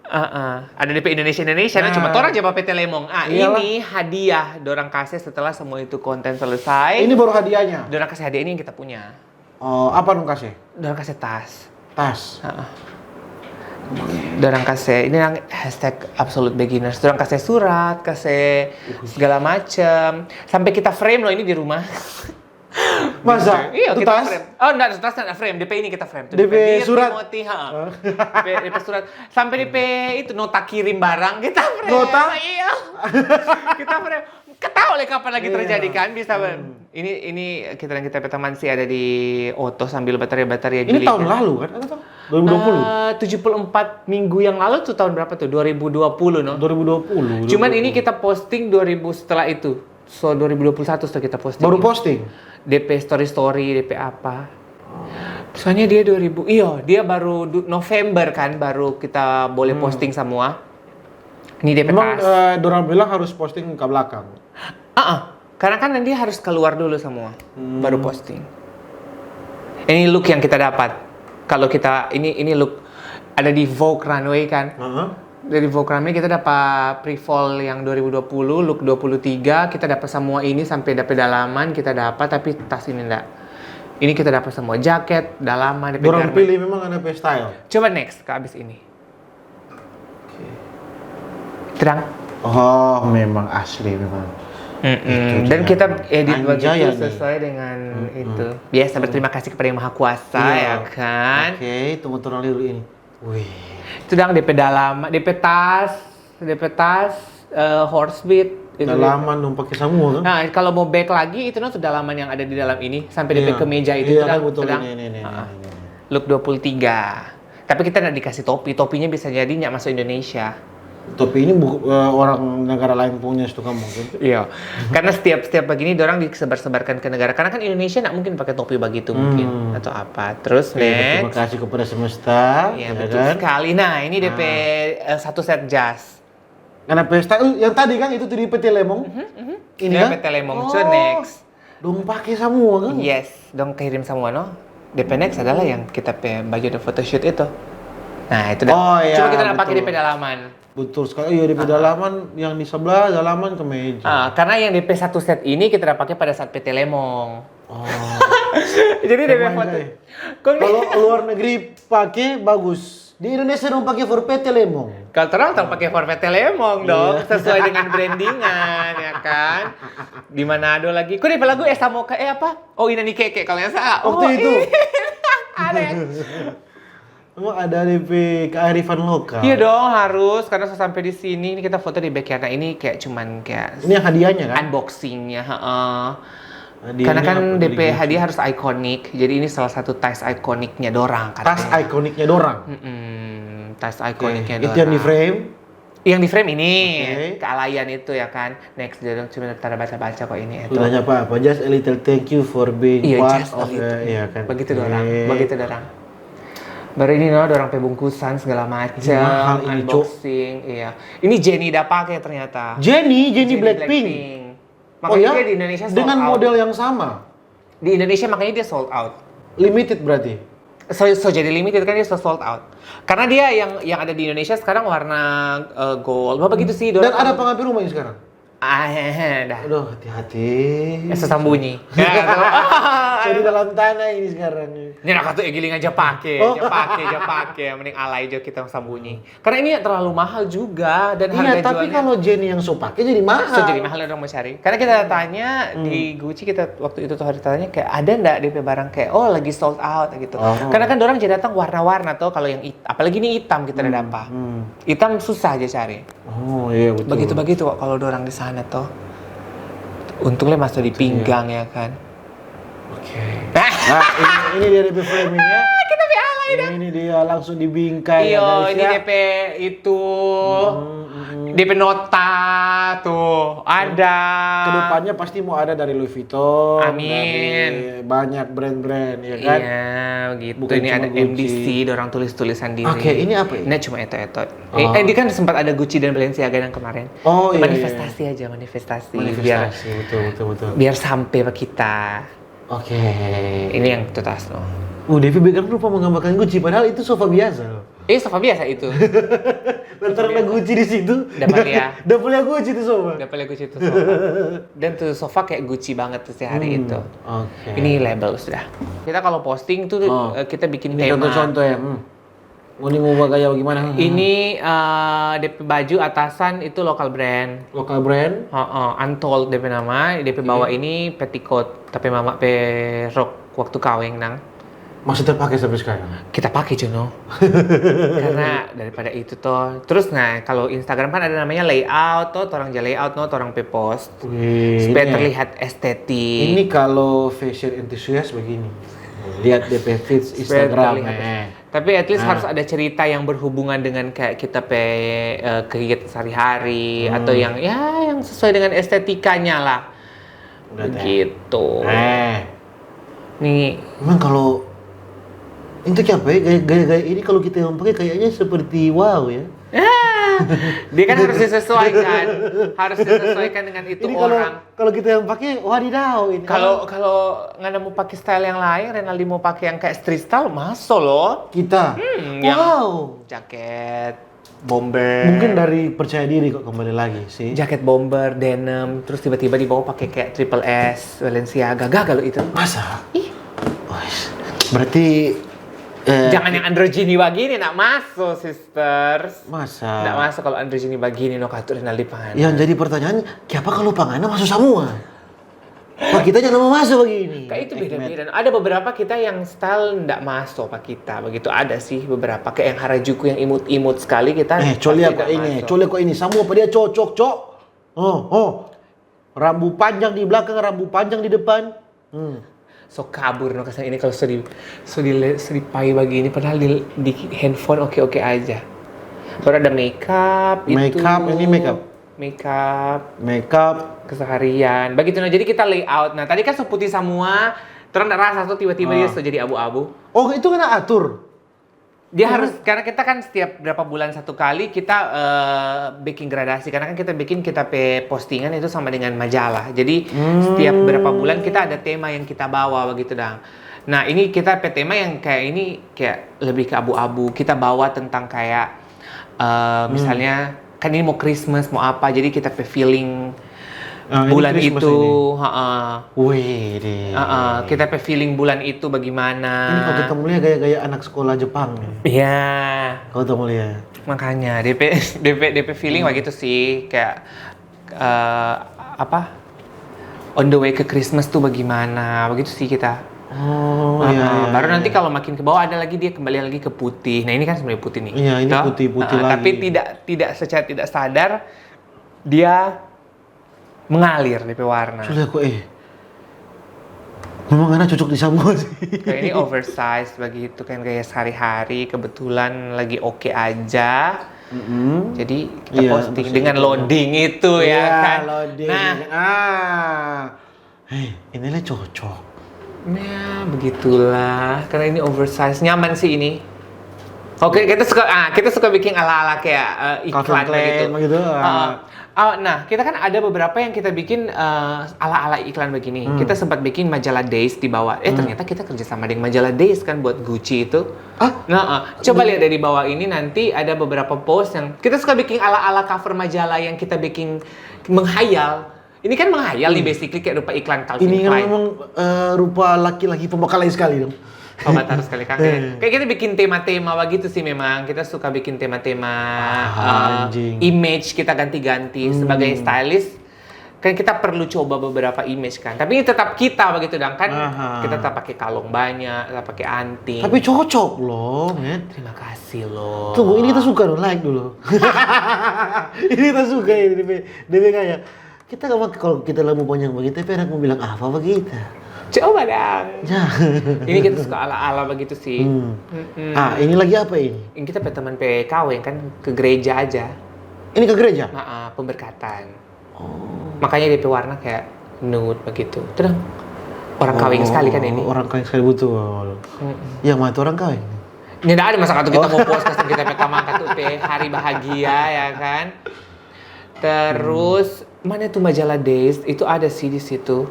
Uh-uh. Ada D P Indonesia Indonesia, nah, Nah. Cuma orang coba P T Lemong. Ah, Iyalah. Ini hadiah orang kasih setelah semua itu konten selesai. Ini baru hadiahnya. Orang kasih hadiah ini yang kita punya. Oh, apa dong kasih? Orang kasih tas. Tas. Heeh. Dorang kasih ini yang hashtag absolute beginners. Dorang kasih surat, kasih segala macem. Sampai kita frame loh ini di rumah. Masa? Iya, Itu kita tas? Frame. Oh, enggak, tas enggak frame. D P ini kita frame. Tuh, D P Dear surat? Timothy, ha. Hah? D P, D P surat. Sampai D P itu nota kirim barang kita frame. Nota? Iya. Kita frame. Ketawa leh kapan lagi Iya. Terjadi kan bisa ini ini kita dan kita pe teman sih ada di oto sambil bataria-bataria. Ini tahun lalu kan? Ada tahun? dua ribu dua puluh. Eh, tujuh puluh empat minggu yang lalu tuh tahun berapa tuh? dua ribu dua puluh no. dua ribu dua puluh. Cuman ini kita posting dua ribu setelah itu. So dua ribu dua puluh satu setelah kita posting. Baru posting. D P story story, D P apa. Soalnya dia dua ribu, iyo dia baru du- November kan baru kita boleh posting semua. Ini D P Memang tas. Eh, dorang bilang harus posting ke belakang. Ah, karena kan dia harus keluar dulu semua, baru posting. Ini look yang kita dapat. Kalau kita ini ini look ada di Vogue Runway kan. Heeh. Dari Vogue Runway kita dapat pre-fall yang dua ribu dua puluh, look dua puluh tiga, kita dapat semua ini sampai dapat dalaman kita dapat, tapi tas ini ndak. Ini kita dapat semua, jaket, dalaman, depe Dorang garment. Pilih memang ada pe style. Coba next ke abis ini. Terang. Oh, memang asli memang. Mm-mm. Itu Dan dia. Kita edit Anjay, begitu ya, nih. Sesuai dengan itu. Biasa berterima kasih kepada Yang Maha Kuasa, Iya. Ya kan. Oke, tunggu orang liru ini. Wih. Itu dang depe dalaman, depe tas, depe tas, eh, horse beat. Itu Dalaman dong pakai semua kan? Nah, kalau mau back lagi itu nanti dalaman yang ada di dalam ini sampai depe Iya. ke meja itu Iya, terang, betul. terang. Ini, ini, ini, Ah, ini, ini. Look dua puluh tiga. Tapi kita nggak dikasih topi, topinya bisa jadi nggak masuk Indonesia. Tapi ini bu- eh, orang negara lain punya situ kan mungkin. Iya, karena setiap setiap begini orang disebar-sebarkan ke negara. Karena kan Indonesia nggak mungkin pakai topi begitu mungkin atau apa. Terus Oke, terima next. Kasih kepada semesta, Iya ya betul kan? Sekali. Nah ini depe eh, satu set jas. Karena pesta eh, yang tadi kan itu tuh di P T Lemong. Ini Ya, kan? P T Lemong. Oh, So next. Dong pakai semua kan? Yes, dong kirim semua no. Depe next adalah yang kita pe baju ada photoshoot itu. Nah itu dah. Oh, iya, Cuma kita nggak pakai betul. Depe dalaman. Betul sekali. Iya, di pedalaman yang di sebelah dalaman ke meja. Ah, karena yang depe satu set ini kita udah pakai pada saat P T Lemong. Oh. Jadi depe Emang foto. iya. Kong Kalau luar negeri pakai bagus. Di Indonesia dong pakai for P T Lemong. Kalau terang terang pakai for P T Lemong dong, Iya. Sesuai dengan brandingan ya kan. Di Manado lagi. Kok depe lagu Esa Moka eh apa? Oh Ina ni Keke kalau nggak salah. Waktu Oh, itu. Iya. Ada ya. Emang ada depe kearifan lokal. Iya dong harus karena sampai di sini ini kita foto di backyard. Nah ini kayak cuman kayak Ini yang hadiahnya kan? Unboxingnya, heeh. Hadiahnya Karena kan apa depe dari hadiah harus ikonik, jadi ini salah satu tas ikoniknya dorang katanya. Tas ikoniknya dorang. Mm-mm, tas Oke, ikoniknya itu dorang. Yang di frame. Yang di frame ini, Oke. kealayan itu ya kan. Next dia dong cuma tada baca-baca kok ini itu. Udah nyapa apa? Just a little thank you for being Iya, part just a of little. the, iya kan. Begitu dorang, Oke. Begitu dorang. Baru ini no, dorang pe bungkusan segala macam, Mahal ini, Cok. Unboxing, iya. Ini Jennie udah pakai ternyata. Jennie, Jennie Blackpink. Makanya dia di Indonesia sold Dengan out. Model yang sama. Di Indonesia makanya dia sold out. Limited berarti. So, so jadi limited kan dia so sold out. Karena dia yang yang ada di Indonesia sekarang warna eh, gold. Apa begitu sih? Dan ada pengambil rumahnya sekarang. Ah, hehe, dah. Aduh, hati-hati. Eh, sesambunyi. Ya, tuh. Jadi dalam tanah ini sekarang. Ini nak tuh giling aja pakai, Oh. Aja pakai, aja pakai. Mending alai aja kita sambunyi. Karena ini terlalu mahal juga dan Iya, harga tapi jualnya. Kalau Jennie yang so pakai jadi mahal. So, jadi mahal orang mau cari. Karena kita tanya di Gucci kita waktu itu tuh hari tanya kayak ada ndak depe barang kayak oh lagi sold out gitu. Oh. Karena kan orang jadi datang warna-warna tuh kalau yang it- apalagi ini hitam kita ada apa. Hmm. Hitam susah aja cari. Oh iya betul. Begitu-begitu kok kalau orang di sana tuh. Untungnya masuk di pinggang ya kan. Oke. Nah, ini, ini dia depe framingnya. Kita piala Ini, ini dia langsung di bingkai. Iyo, Ada ini isi- depe itu. Hmm, hmm, hmm. Depe nota tuh ada. Kedepannya pasti mau ada dari Louis Vuitton, Amin. Dari banyak brand-brand ya kan. Iya, gitu. Bukan Ini cuma ada Gucci. M D C, dorang tulis-tulisan diri. Oke, ini apa ini? Ini cuma itu-itu. Oh. Eh, eh, ini kan sempat ada Gucci dan Balenciaga yang kemarin. Oh, iya, iya, Manifestasi aja, manifestasi. Biar Manifestasi, betul betul betul. biar sampai ke kita. Oke. Ini yang itu tas no. Uh, Devi Beckham lupa menggambarkan Gucci, padahal itu sofa biasa loh. Eh, sofa biasa itu. Lantaran ada Gucci di situ. Dapat ya. Dapat ya Gucci itu sofa. Udah paling Gucci tuh sofa. Dan tuh sofa kayak Gucci banget tuh sehari itu. Oke. Ini label sudah. Kita kalau posting tuh Oh. eh, kita bikin Ini tema. Contoh-contoh ya. Hmm. Ngoni mau bagaya gimana? Ini eh, depe baju atasan itu lokal brand. Lokal brand. Heeh, Untold depe nama, depe bawah ini petticoat, tapi mama pe rok waktu kaweng nang. Masih terpakai sampai sekarang. Kita pakai Jono. Karena daripada itu toh. Terus nah kalau Instagram kan ada namanya layout toh, orang ja layout no, orang pe post. Wih, Supaya ini ya. Terlihat estetik. Ini kalau fashion enthusiast begini. Lihat depe feeds Supaya Instagram. Terlihat. Eh. Tapi at least Nah. Harus ada cerita yang berhubungan dengan kayak kita pe eh, kegiatan sehari-hari Hmm. Atau yang ya yang sesuai dengan estetikanya lah. Udah deh. Begitu. Eh. Nih Memang kalau itu siapa ya? Gaya-gaya ini kalau kita yang pakai kayaknya seperti wow ya. Dia kan harus disesuaikan, harus disesuaikan dengan itu Ini kalau orang. Kalau kita yang pakai, wadidaw ini. Kalau kalau ngana mau pakai style yang lain, Renaldi mau pakai yang kayak street style, maso loh. Kita. Hmm, yang Wow. Jaket bomber. Mungkin dari percaya diri kok kembali lagi sih. Jaket bomber, denim, terus tiba-tiba di bawah pakai kayak triple S, Balenciaga, gagah loh itu. Masa? Ih, Wais. Berarti eh, jangan yang androgyny begini, nak masuk, sisters. Masa? Nggak masuk kalau androgyny begini, no, katu Renaldi pangan. Yang jadi pertanyaan, siapa kalau pangana masuk semua? Pak kita jangan mau masuk begini. Kayak itu beda-beda. Ada beberapa kita yang style ndak masuk apa kita begitu, ada sih beberapa kayak yang Harajuku yang imut-imut sekali kita. Eh, colia pasti kok ndak ini, masuk. Colia kok ini. Semua pada dia cocok, cok. Oh, oh. Rambu panjang di belakang, rambu panjang di depan. Hmm. So kabur no kesan ini kalau so di so di so di pai begini, padahal di, di handphone oke-oke aja. Baru ada makeup itu. Makeup, ini makeup. Makeup, Makeup. keseharian. Begitu, nah, jadi kita layout. Nah, tadi kan so putih semua, terus ndak rasa tuh tiba-tiba dia Ah. so jadi abu-abu. Oh, itu kena atur. Dia harus, karena kita kan setiap berapa bulan satu kali kita eh, bikin gradasi, karena kan kita bikin kita pe postingan itu sama dengan majalah. Jadi setiap berapa bulan kita ada tema yang kita bawa begitu, dang. Nah, ini kita pe tema yang kayak ini kayak lebih ke abu-abu. Kita bawa tentang kayak eh, misalnya kan ini mau Christmas, mau apa, jadi kita pe feeling Ah, ini bulan Christmas itu, ini. Heeh. Wih, deh. Heeh, kita pe feeling bulan itu bagaimana? Ini kalau kita melihat gaya-gaya anak sekolah Jepang nih. Iya, Kalau kita melihat. makanya D P D P D P feeling begitu sih, kayak eh, apa, on the way ke Christmas tuh bagaimana, begitu sih kita. Oh, Ah, iya, iya. Baru Iya. Nanti kalau makin ke bawah ada lagi, dia kembali lagi ke putih. Nah, ini kan sebenarnya putih nih. Iya, ini Toh? Putih-putih Ah, lagi. Tapi tidak tidak secara tidak sadar dia mengalir D P warna. Sudah kok eh. Memang anak cocok di semua sih. Kayak ini oversize begitu kan, gaya sehari-hari, kebetulan lagi oke aja. Mm-mm. Jadi kita Iya, posting terus dengan itu. Loading itu ya Iya, kan. Loading. Nah, Ah. Hei, ini lah cocok. Ya begitulah, karena ini oversize, nyaman sih ini. Oke, kita suka ah kita suka bikin ala-ala kayak eh, iklan Calvin Klein begitu. Begitu. Ah. Ah, oh, nah, kita kan ada beberapa yang kita bikin eh, ala-ala iklan begini. Hmm. Kita sempat bikin majalah Dazed di bawah. Eh, ternyata kita kerja sama dengan majalah Dazed kan buat Gucci itu. Ah? Nah, eh, coba lihat dari bawah ini, nanti ada beberapa post yang kita suka bikin ala-ala cover majalah yang kita bikin menghayal. Ini kan menghayal nih, basically kayak rupa iklan Calvin Ini kan Klein. Memang eh, rupa laki-laki pembakal sekali dong. Pembakar sekali kan. Kayak kita bikin tema-tema begitu sih memang. Kita suka bikin tema-tema Ah, uh, anjing. Image kita ganti-ganti sebagai stylist. Kan kita perlu coba beberapa image kan. Tapi ini tetap kita begitu dong kan. Aha. Kita tetap pakai kalung banyak, tetap pakai anting. Tapi cocok loh, men. Terima kasih loh. Tunggu, ini kita suka dong, like dulu. Ini kita suka ini, DP, DP kayak kita kalau kalau kita lampu panjang begitu, tapi anak mau bilang apa begitu? Coba dong. Ya. Ini kita suka ala-ala begitu sih. Hmm. Mm-mm. Ah, ini lagi apa ini? Ini kita pe teman pe kaweng kan, ke gereja aja. Ini ke gereja? Nah, pemberkatan. Oh. Makanya D P warna kayak nude begitu. Itu dong orang kaweng sekali kan ini. Orang kaweng sekali, betul. Mm-mm. Yang mana tuh orang kaweng? Ini ndak ada masalah tuh kita mau post custom kita pe kamar tuh pe hari bahagia ya kan. Terus mana tuh majalah Dazed itu ada sih di situ,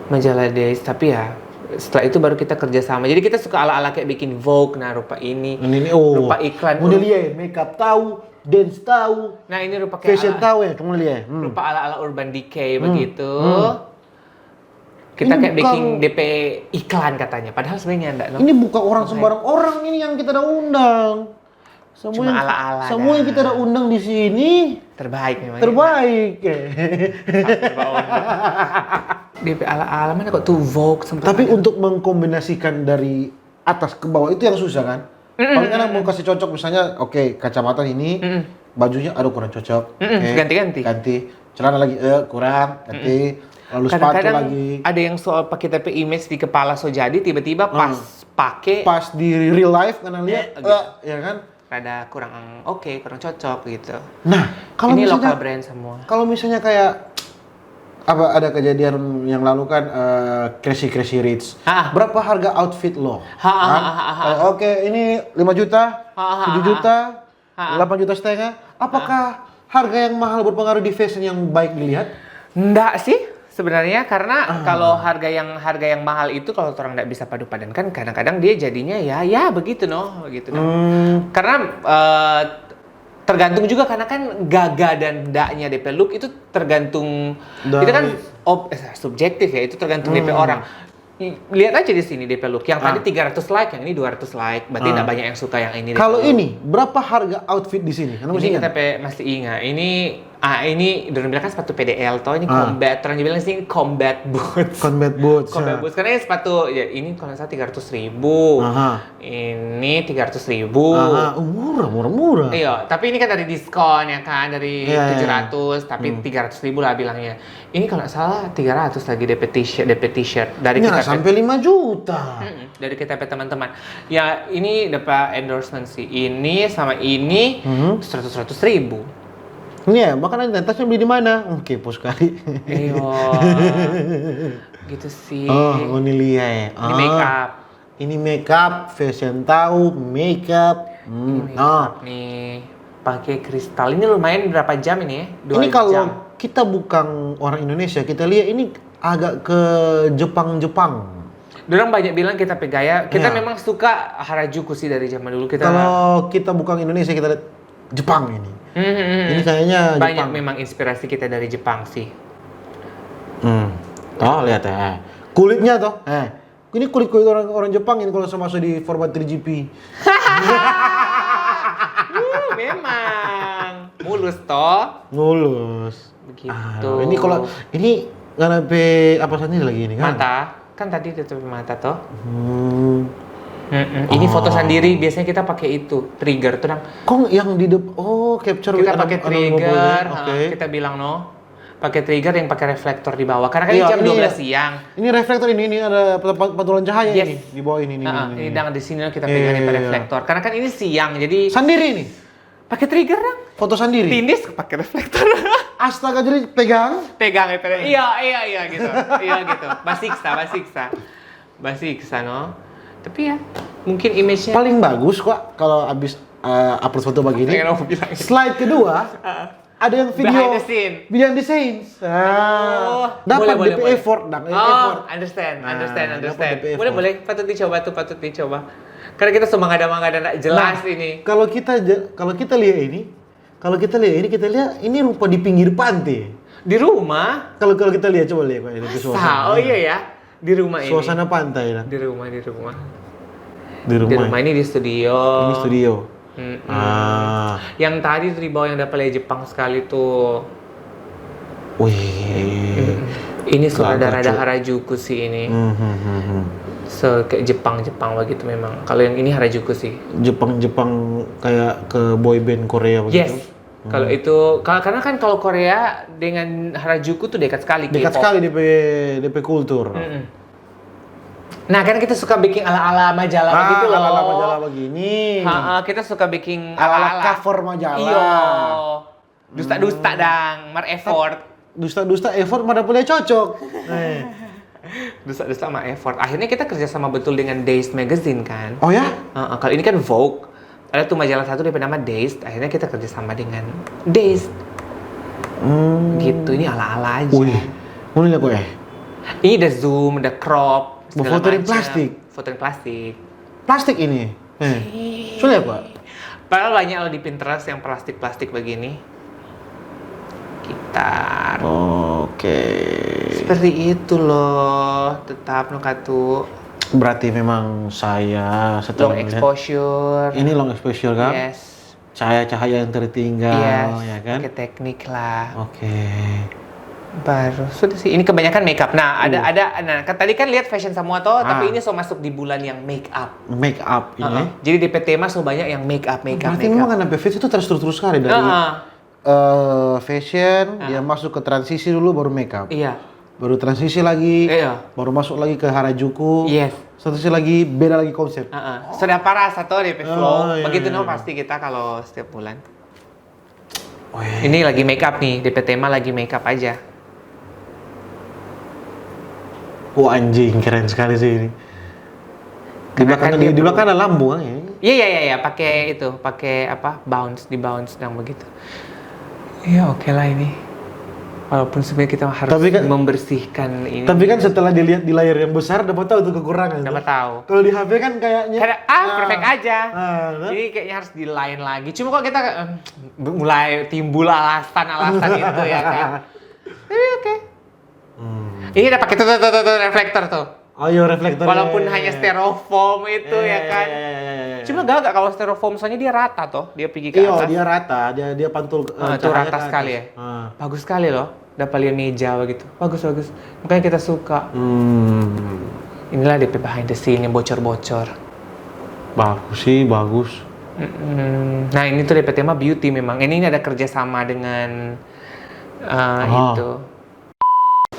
majalah Dazed, tapi ya setelah itu baru kita kerja sama. Jadi kita suka ala-ala kayak bikin Vogue, nah rupa ini, Ini, ini, oh. rupa iklan. Model iya ya, makeup tahu, dance tahu, Nah ini rupa kayak fashion ala, tahu ya, kamu lihat. Hmm. rupa ala-ala Urban Decay begitu. Hmm. Kita Ini kayak bukan bikin D P iklan katanya, padahal sebenarnya enggak. No? Ini bukan orang sembarang orang ini yang kita ada undang. Semua Cuma yang, ala-ala semua yang dah. Kita ada undang di sini Terbaik memang. Terbaik. Sampai bawa undang. D P ala-ala mana kok tuh Vogue sempat. Tapi ada. Untuk mengkombinasikan dari atas ke bawah itu yang susah kan? Paling kan mau kasih cocok misalnya, oke, kacamata ini, Mm-mm. bajunya aduh kurang cocok. Mm-mm, Oke, ganti-ganti. Ganti. Celana lagi eh kurang, ganti. Lalu sepatu Kadang-kadang lagi. Ada yang soal pakai tapi image di kepala so jadi, tiba-tiba pas pakai Pas di real life kan lihat, Eh, eh, ya kan? Rada kurang oke, kurang cocok gitu. Nah, kalau Ini misalnya lokal brand semua. Kalau misalnya kayak apa ada kejadian yang lalu kan eh, Crazy Crazy Rich. Ah. Berapa harga outfit lo? Ha, ha, Kan? ha, ha, ha. Eh, Oke, ini lima juta, Ha, ha, tujuh ha. juta. Ha. Delapan juta setengah. Apakah harga yang mahal berpengaruh di fashion yang baik dilihat? Ndak sih sebenarnya, karena kalau harga yang harga yang mahal itu, kalau orang ndak bisa padu padankan, kadang-kadang dia jadinya ya ya begitu no, begitu no. Hmm, Karena eh, tergantung juga, karena kan gaga dan ndaknya depe look itu tergantung, Dari- itu kan ob- eh, subjektif ya, itu tergantung depe orang. I- Lihat aja di sini depe look, yang tadi tiga ratus like, yang ini dua ratus like, berarti ndak banyak yang suka yang ini depe Kalau look. Ini berapa harga outfit di sini? Karena Ini masih kita ingat. pe masih ingat. Ini ah ini dorang bilang kan sepatu P D L toh, ini combat, orang bilang sih combat boots. Combat boots. Combat Ya. boots, karena ini sepatu ya, ini kalau nggak salah tiga ratus ribu. Aha. Ini tiga ratus ribu. Aha, uh, murah, murah, murah. Iya, tapi ini kan dari diskon ya kan, dari Iya, iya, tujuh ratus, tapi tiga ratus ribu lah bilangnya. Ini kalau nggak salah tiga ratus lagi depe t-shirt, depe t-shirt dari Ini kita nggak pe- sampai lima juta. Mm-mm, dari kita pe teman-teman. Ya, ini dapat endorsement sih. Ini sama ini Mhm. seratus seratus ribu. Ini ya, makanya tasnya beli di mana? Hmm, kepo sekali. Iya. Gitu sih. Oh, ini lia ya. Ini make up. Ini make up, fashion tahu, make up. Hmm. Make up nih. Pakai kristal. Ini lumayan berapa jam ini ya? Dua Ini kalau jam. Kita bukan orang Indonesia, kita lihat ini agak ke Jepang-Jepang. Dorang banyak bilang kita pe gaya, kita Iya. memang suka Harajuku sih dari zaman dulu kita. Kalau kita bukan Indonesia, kita lihat Jepang ini. Hmm, hmm, hmm. Ini kayaknya Banyak Jepang. Memang inspirasi kita dari Jepang sih. Hmm. Tuh, lihat ya. Kulitnya tuh, eh. Ini kulit-kulit orang orang Jepang ini kalau sama masuk di format three G P. Uh, memang mulus toh. Mulus. Begitu. Ah, ini kalau ini nggak sampai apa sendiri lagi ini kan? Mata, kan tadi kita mata toh. Hmm. Mm-mm. Ini foto sendiri, biasanya kita pakai itu trigger tuh dang. Kong yang di dep- oh, capture Kita with pakai anom- anom- trigger, oke. ha, kita bilang no. Pakai trigger yang pakai reflektor di bawah. Karena kan Iya, jam ini dua belas ya. Siang. Ini reflektor ini, ini ada pat- pantulan cahaya Yes. Ini di bawah ini ini. Nah, ini, ini ini. dang di sini kita Iya, pegang iya, pakai iya. Reflektor. Karena kan ini siang, jadi Sendiri nih. Pakai trigger dang. Foto sendiri. Tindis pakai reflektor. Astaga, jadi pegang. Pegang ya, pegang. Iya, iya, iya gitu. Iya gitu. Basiksa, basiksa. Basiksa no. Tapi ya, mungkin image-nya Paling bagus kok kalau abis eh, upload foto begini. Pengen aku bilang. Slide kedua, ada yang video Behind the scene. Behind the scenes. Ah, Oh, dapat boleh, boleh, D P boleh. Effort dang, Oh, effort. understand, Nah, understand, dapat understand. D P effort. Boleh, boleh. Patut dicoba tuh, patut dicoba. Karena kita semua ada mengada jelas Nah, ini. Kalau kita je- kalau kita lihat ini, kalau kita lihat ini kita lihat ini rupa di pinggir pantai. Di rumah. Kalau kalau kita lihat coba lihat kok ini tuh suasana. Sa, oh iya ya. Di rumah ini. Suasana pantai lah. Di rumah, di rumah. Di rumah. Di rumah ini di studio. Ini studio. Mm-mm. Ah. Yang tadi tuh di bawah yang ada pale Jepang sekali tuh. Wih. Ini sudah Gagah, rada Cuk. Harajuku sih ini. Hmm, hmm, hmm, hmm. So kayak Jepang-Jepang begitu memang. Kalau yang ini Harajuku sih. Jepang-Jepang kayak ke boy band Korea begitu. Yes. Kalau itu, ka- karena kan kalau Korea dengan Harajuku tuh dekat sekali. Dekat K-pop. Sekali D P D P kultur. Mm-mm. Nah, kan kita suka bikin ala-ala majalah Ah, begitu loh. Ala-ala majalah begini. Ha-ha, kita suka bikin Ala-ala ala-ala. Cover majalah. Iyo. Dusta-dusta dang, mar effort. Dusta-dusta effort mana boleh cocok. Eh. Dusta-dusta sama effort. Akhirnya kita kerja sama betul dengan Dazed Magazine kan. Oh ya? Heeh, kalau ini kan Vogue. Ada tuh majalah satu dia bernama Dazed. Akhirnya kita kerja sama dengan Dazed. Hmm. Gitu, ini ala-ala aja. Wih, mau lihat kok eh. Ini ada zoom, ada crop, segala Foto dari macam. Plastik. Foto dari plastik. Plastik ini. Eh. Sudah apa? Padahal banyak loh di Pinterest yang plastik-plastik begini. Gitar. Oke. Seperti itu loh, tetap no katu. Berarti memang saya setelah Long melihat exposure. Ini long exposure kan? Yes. Cahaya-cahaya yang tertinggal Yes. Ya kan? Pakai teknik lah. Oke. Baru sudah sih. Ini kebanyakan makeup. Nah, ada Uh. ada nah kan tadi kan lihat fashion semua toh, tapi Ah. Ini so masuk di bulan yang makeup. Make up ini. Heeh. Jadi D P tema so banyak yang makeup, makeup, Berarti makeup. Memang kan P V C itu terstruktur sekali dari Heeh. eh, fashion, Ah. Dia masuk ke transisi dulu baru makeup. Iya. Baru transisi lagi, Iya. Baru masuk lagi ke Harajuku. Yes. Transisi lagi beda lagi konsep. Heeh. Sudah parah satu D P flow. Oh, iya, Begitu iya, no iya. Pasti kita kalau setiap bulan. Weh. Ini lagi makeup nih, D P tema lagi makeup aja. Wah anjing keren sekali sih ini. Di Karena belakang kan di, dia di belakang perlu- ada lampu kan ini. Iya, iya, iya, iya, pakai itu, pakai apa, bounce, di bounce dang begitu. Iya, oke lah ini. Walaupun sebenarnya kita harus Tapi kan- membersihkan ini. Tapi kan setelah dilihat di layar yang besar, dapat tahu tuh kekurangan. Dapat tahu. Kalau di H P kan kayaknya Karena ah, perfect aja. Ah, nah. Jadi kayaknya harus di line lagi. Cuma kok kita em, mulai timbul alasan-alasan itu ya kan. Tapi oke. Ini ada pakai tuh, tuh, tuh, tuh, tuh, reflektor tuh. Oh iya, reflektor. Walaupun Iya, iya, hanya iya. styrofoam itu Iya, ya iya, kan. Iya, iya, iya, iya. Cuma gak kalau styrofoam soalnya dia rata toh, dia pergi ke Iya, atas. Dia rata, dia dia pantul Ah, eh, itu cahaya rata ke sekali atas. Ya. Ah. Bagus sekali loh. Dapat lihat meja begitu. Bagus, bagus. Makanya kita suka. Hmm. Inilah D P behind the scene yang bocor-bocor. Bagus sih, bagus. Mm-mm. Nah, ini tuh D P tema beauty memang. Ini, ini ada kerjasama dengan uh, Oh. itu.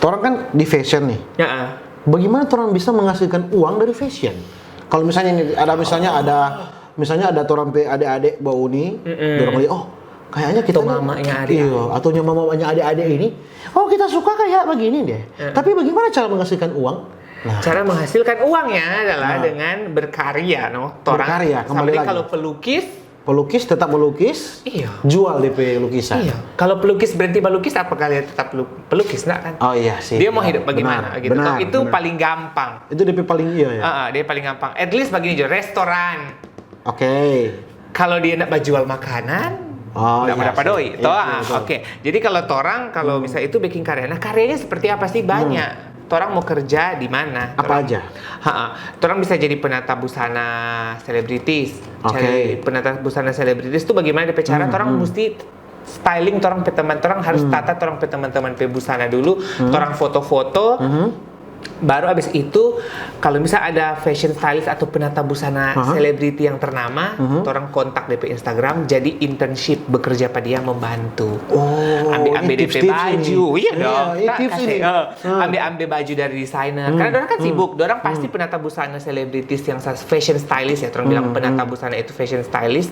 Orang kan di fashion nih. Ya, ah. Bagaimana orang bisa menghasilkan uang dari fashion? Kalau misalnya ini ada misalnya ada misalnya ada orang pe adik-adik bau ini, Mm-mm. dorang lihat, oh kayaknya kita Atau nih- mamanya adik-adik. Iya, atau mamanya adik-adik ini. Oh kita suka kayak begini deh. Tapi bagaimana cara menghasilkan uang? Nah, Cara menghasilkan uangnya adalah dengan berkarya, no. Orang Berkarya, kembali seperti lagi. Kalau pelukis, pelukis tetap melukis, iya. Jual D P lukisan. Iya. Kalau pelukis berhenti melukis, apakah dia tetap lu- pelukis, enggak kan? Oh iya sih. Dia mau Iya, hidup bagaimana benar, gitu? benar, Itu benar. Paling gampang. Itu D P paling iya ya. Ah, ah, dia paling gampang. At least begini aja, restoran. Oke. Kalau dia nak bajual makanan, Oh, nggak iya berapa sih. doi. Iya, Toh, iya, ah, betul. Oke. Jadi kalau orang kalau bisa itu bikin karya, nah karyanya seperti apa sih? Banyak. Orang mau kerja di mana? Apa Orang- aja? Ha-ha. Orang bisa jadi penata busana selebritis. Oke. Cari penata busana selebritis itu bagaimana dia cara? Orang mesti styling orang pe teman, orang harus tata orang pe teman-teman pe busana dulu, orang foto-foto. Baru abis itu kalau misal ada fashion stylist atau penata busana selebriti yang ternama, orang kontak D P Instagram, jadi internship bekerja pada dia membantu. Oh, Ambil-ambil ini D P tips-tips baju, ini. Iya Iya, dong. ini Tak tips kasih, ini. eh, ambil-ambil baju dari desainer. Karena orang kan sibuk, orang pasti penata busana selebritis yang sa- fashion stylist ya, orang bilang penata busana itu fashion stylist.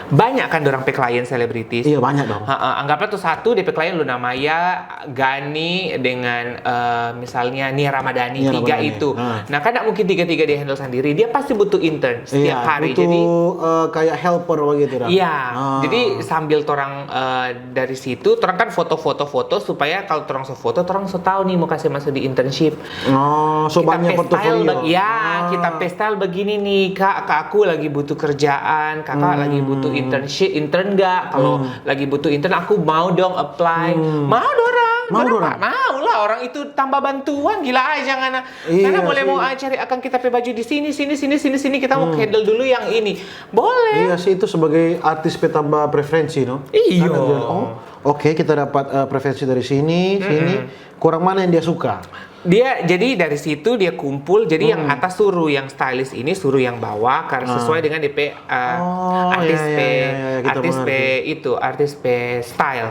Banyak kan orang pe klien selebritis. Iya banyak dong. Ha-ha, anggaplah tuh satu D P klien Luna Maya, Gani dengan eh, misalnya Nia Ramadhani, Nia tiga Ramadhani, itu. ha. Nah, kan nggak mungkin tiga-tiga dia handle sendiri. Dia pasti butuh intern setiap Iya, hari. Butuh Jadi eh, kayak helper begitu dah. Iya, Ah. Jadi sambil orang eh, dari situ, orang kan foto-foto-foto supaya kalau orang so foto, orang so tahu nih mau kasih masuk di internship. Oh, so Kita banyak pe style portofolio. bag- ya, Ah. Kita pe style begini nih, Kak. Kak, aku lagi butuh kerjaan. Kakak lagi butuh internship, intern nggak? Kalau lagi butuh intern, aku mau dong apply. Mau dorang. Mau Dorang dorang. Mau lah, orang itu tambah bantuan, gila aja ngana. Iya Ngana boleh sih. Mau ah, cari akan kita pe baju di sini, sini, sini, sini, sini. Kita mau handle dulu yang ini. Boleh. Iya sih, itu sebagai artis pe tambah preferensi, no? Iyo. Karena dia, oh, oke, kita dapat eh, preferensi dari sini, sini. Kurang mana yang dia suka? Dia jadi dari situ dia kumpul, jadi yang atas suruh yang stylist ini, suruh yang bawah karena sesuai dengan D P eh, Oh, artis iya, iya, pe iya, iya, kita artis pe mengerti. Itu artis pe style.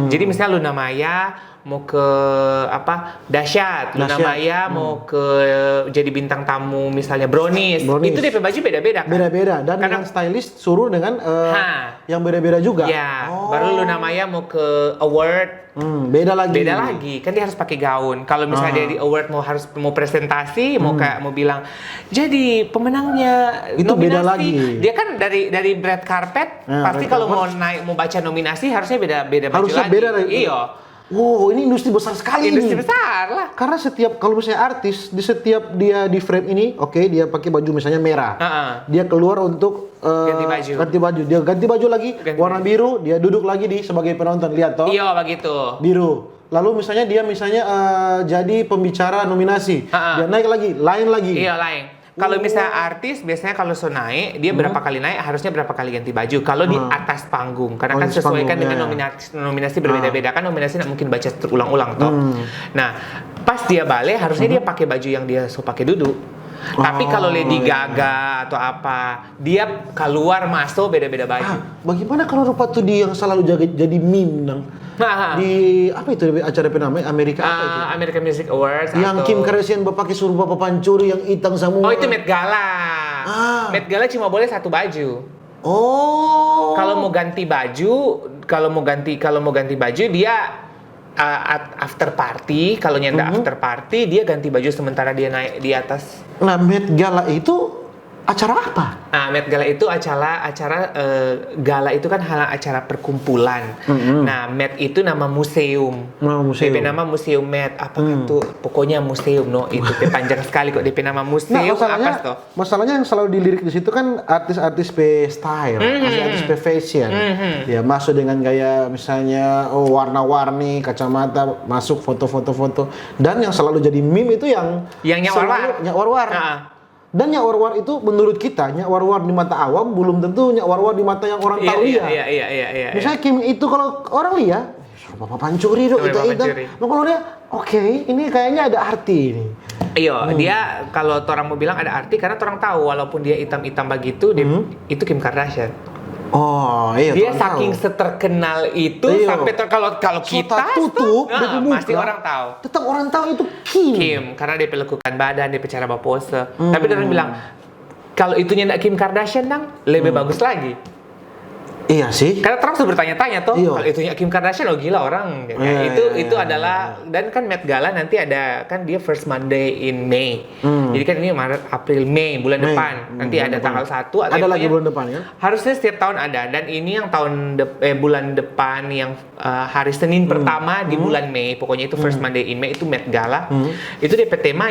Jadi misalnya Luna Maya mau ke apa, Dahsyat, Luna Dahsyat. Maya mau ke jadi bintang tamu misalnya Brownies. Brownies. Itu D P baju beda-beda kan? Beda-beda dan Karena- dengan stylist suruh dengan eh, Ha. Yang beda-beda juga. Ya, Oh. Baru Luna Maya mau ke award. Hmm, beda lagi. Beda lagi, kan dia harus pakai gaun. Kalau misalnya Ah. dia di award mau harus mau presentasi, mau kayak mau bilang jadi pemenangnya Itu beda nominasi. Lagi. Dia kan dari dari red carpet, Nah, pasti red kalau carpet. Mau naik mau baca nominasi harusnya beda beda baju Harusnya lagi. Beda lagi. Iya. Wow, ini industri besar sekali Industri nih. Besar lah. Karena setiap kalau misalnya artis di setiap dia di frame ini, oke dia pakai baju misalnya merah. Heeh. Dia keluar untuk eh, Ganti baju. Ganti baju. Dia ganti baju lagi Ganti warna baju. Biru, dia duduk lagi di sebagai penonton. Lihat toh. Iya begitu. Biru. Lalu misalnya dia misalnya eh, jadi pembicara nominasi, Ha-ha. Dia naik lagi, lain lagi. Iya lain. Kalau misalnya artis biasanya kalau so naik dia berapa kali naik harusnya berapa kali ganti baju. Kalau di atas panggung karena Oh, kan atas sesuaikan panggung, dengan ya. Nominasi. Nominasi nominasi berbeda-beda kan nominasi nggak mungkin baca terulang-ulang toh. Nah pas dia balik harusnya dia pakai baju yang dia so pakai dulu. Tapi kalau Lady Gaga atau apa dia keluar masuk beda-beda baju. Ah, bagaimana kalau rupa tuh dia yang selalu jadi, jadi meme nang Nah, di apa itu acara apa namanya Amerika apa itu? Uh, American Music Awards Yang atau... Kim Kardashian pakai suruh apa pancuri yang hitam semua. Oh itu Met Gala. Ah. Met Gala cuma boleh satu baju. Oh. Kalau mau ganti baju, kalau mau ganti kalau mau ganti baju dia uh, at- after party, kalau nyanda Mhm. After party dia ganti baju sementara dia naik di atas. Nah, Met Gala itu Acara apa? Ah, Met Gala itu acara acara eh, gala itu kan hal acara perkumpulan. Nah, Met itu nama museum. Nama museum. Depe nama museum Met. Apa kan tuh? Pokoknya museum no. Itu pe panjang sekali kok depe nama museum. Nah, masalahnya, Apa toh? Masalahnya yang selalu dilirik di situ kan artis-artis pe style, artis-artis pe fashion. Ya, masuk dengan gaya misalnya oh warna-warni, kacamata, masuk foto-foto-foto. Dan yang selalu jadi meme itu yang Yang nyak selalu war-war. Nyak war-war. Ah. Dan nyak war-war itu menurut kita, nyak war-war di mata awam belum tentu nyak war-war di mata yang orang Iya, tahu iya, lia. Iya, iya, iya, iya. Misalnya Kim itu kalau orang lia, "Apa pancuri dong, Apa hitam-hitam." pancuri? Nah, kalau dia, oke, ini kayaknya ada arti ini. Iyo, dia kalau orang mau bilang ada arti karena orang tahu walaupun dia hitam-hitam begitu, dia, itu Kim Kardashian. Oh, iya. Dia orang saking tahu. Seterkenal itu Iyo. sampai ter- kalau kalau So, kita tak tutup, nah, dia pe muka. Pasti orang tahu. Tetap orang tahu itu Kim. Kim karena dia pelekukan badan, dia pe cara bapose. Tapi orang bilang kalau itunya ndak Kim Kardashian dang lebih bagus lagi. Iya sih. Karena orang sudah bertanya-tanya toh, Iyo. Kalau itunya Kim Kardashian, oh gila orang. Gitu. Iya, itu iya, itu iya, adalah dan kan Met Gala nanti ada kan dia first Monday in May. Jadi kan ini Maret, April, Mei bulan Mei. depan. Hmm, Nanti bulan ada depan. Tanggal satu. Ada lagi bulan depan kan? Harusnya setiap tahun ada dan ini yang tahun de- eh, bulan depan yang eh, hari Senin pertama di bulan Mei, pokoknya itu first Monday in May itu Met Gala. Itu dia tema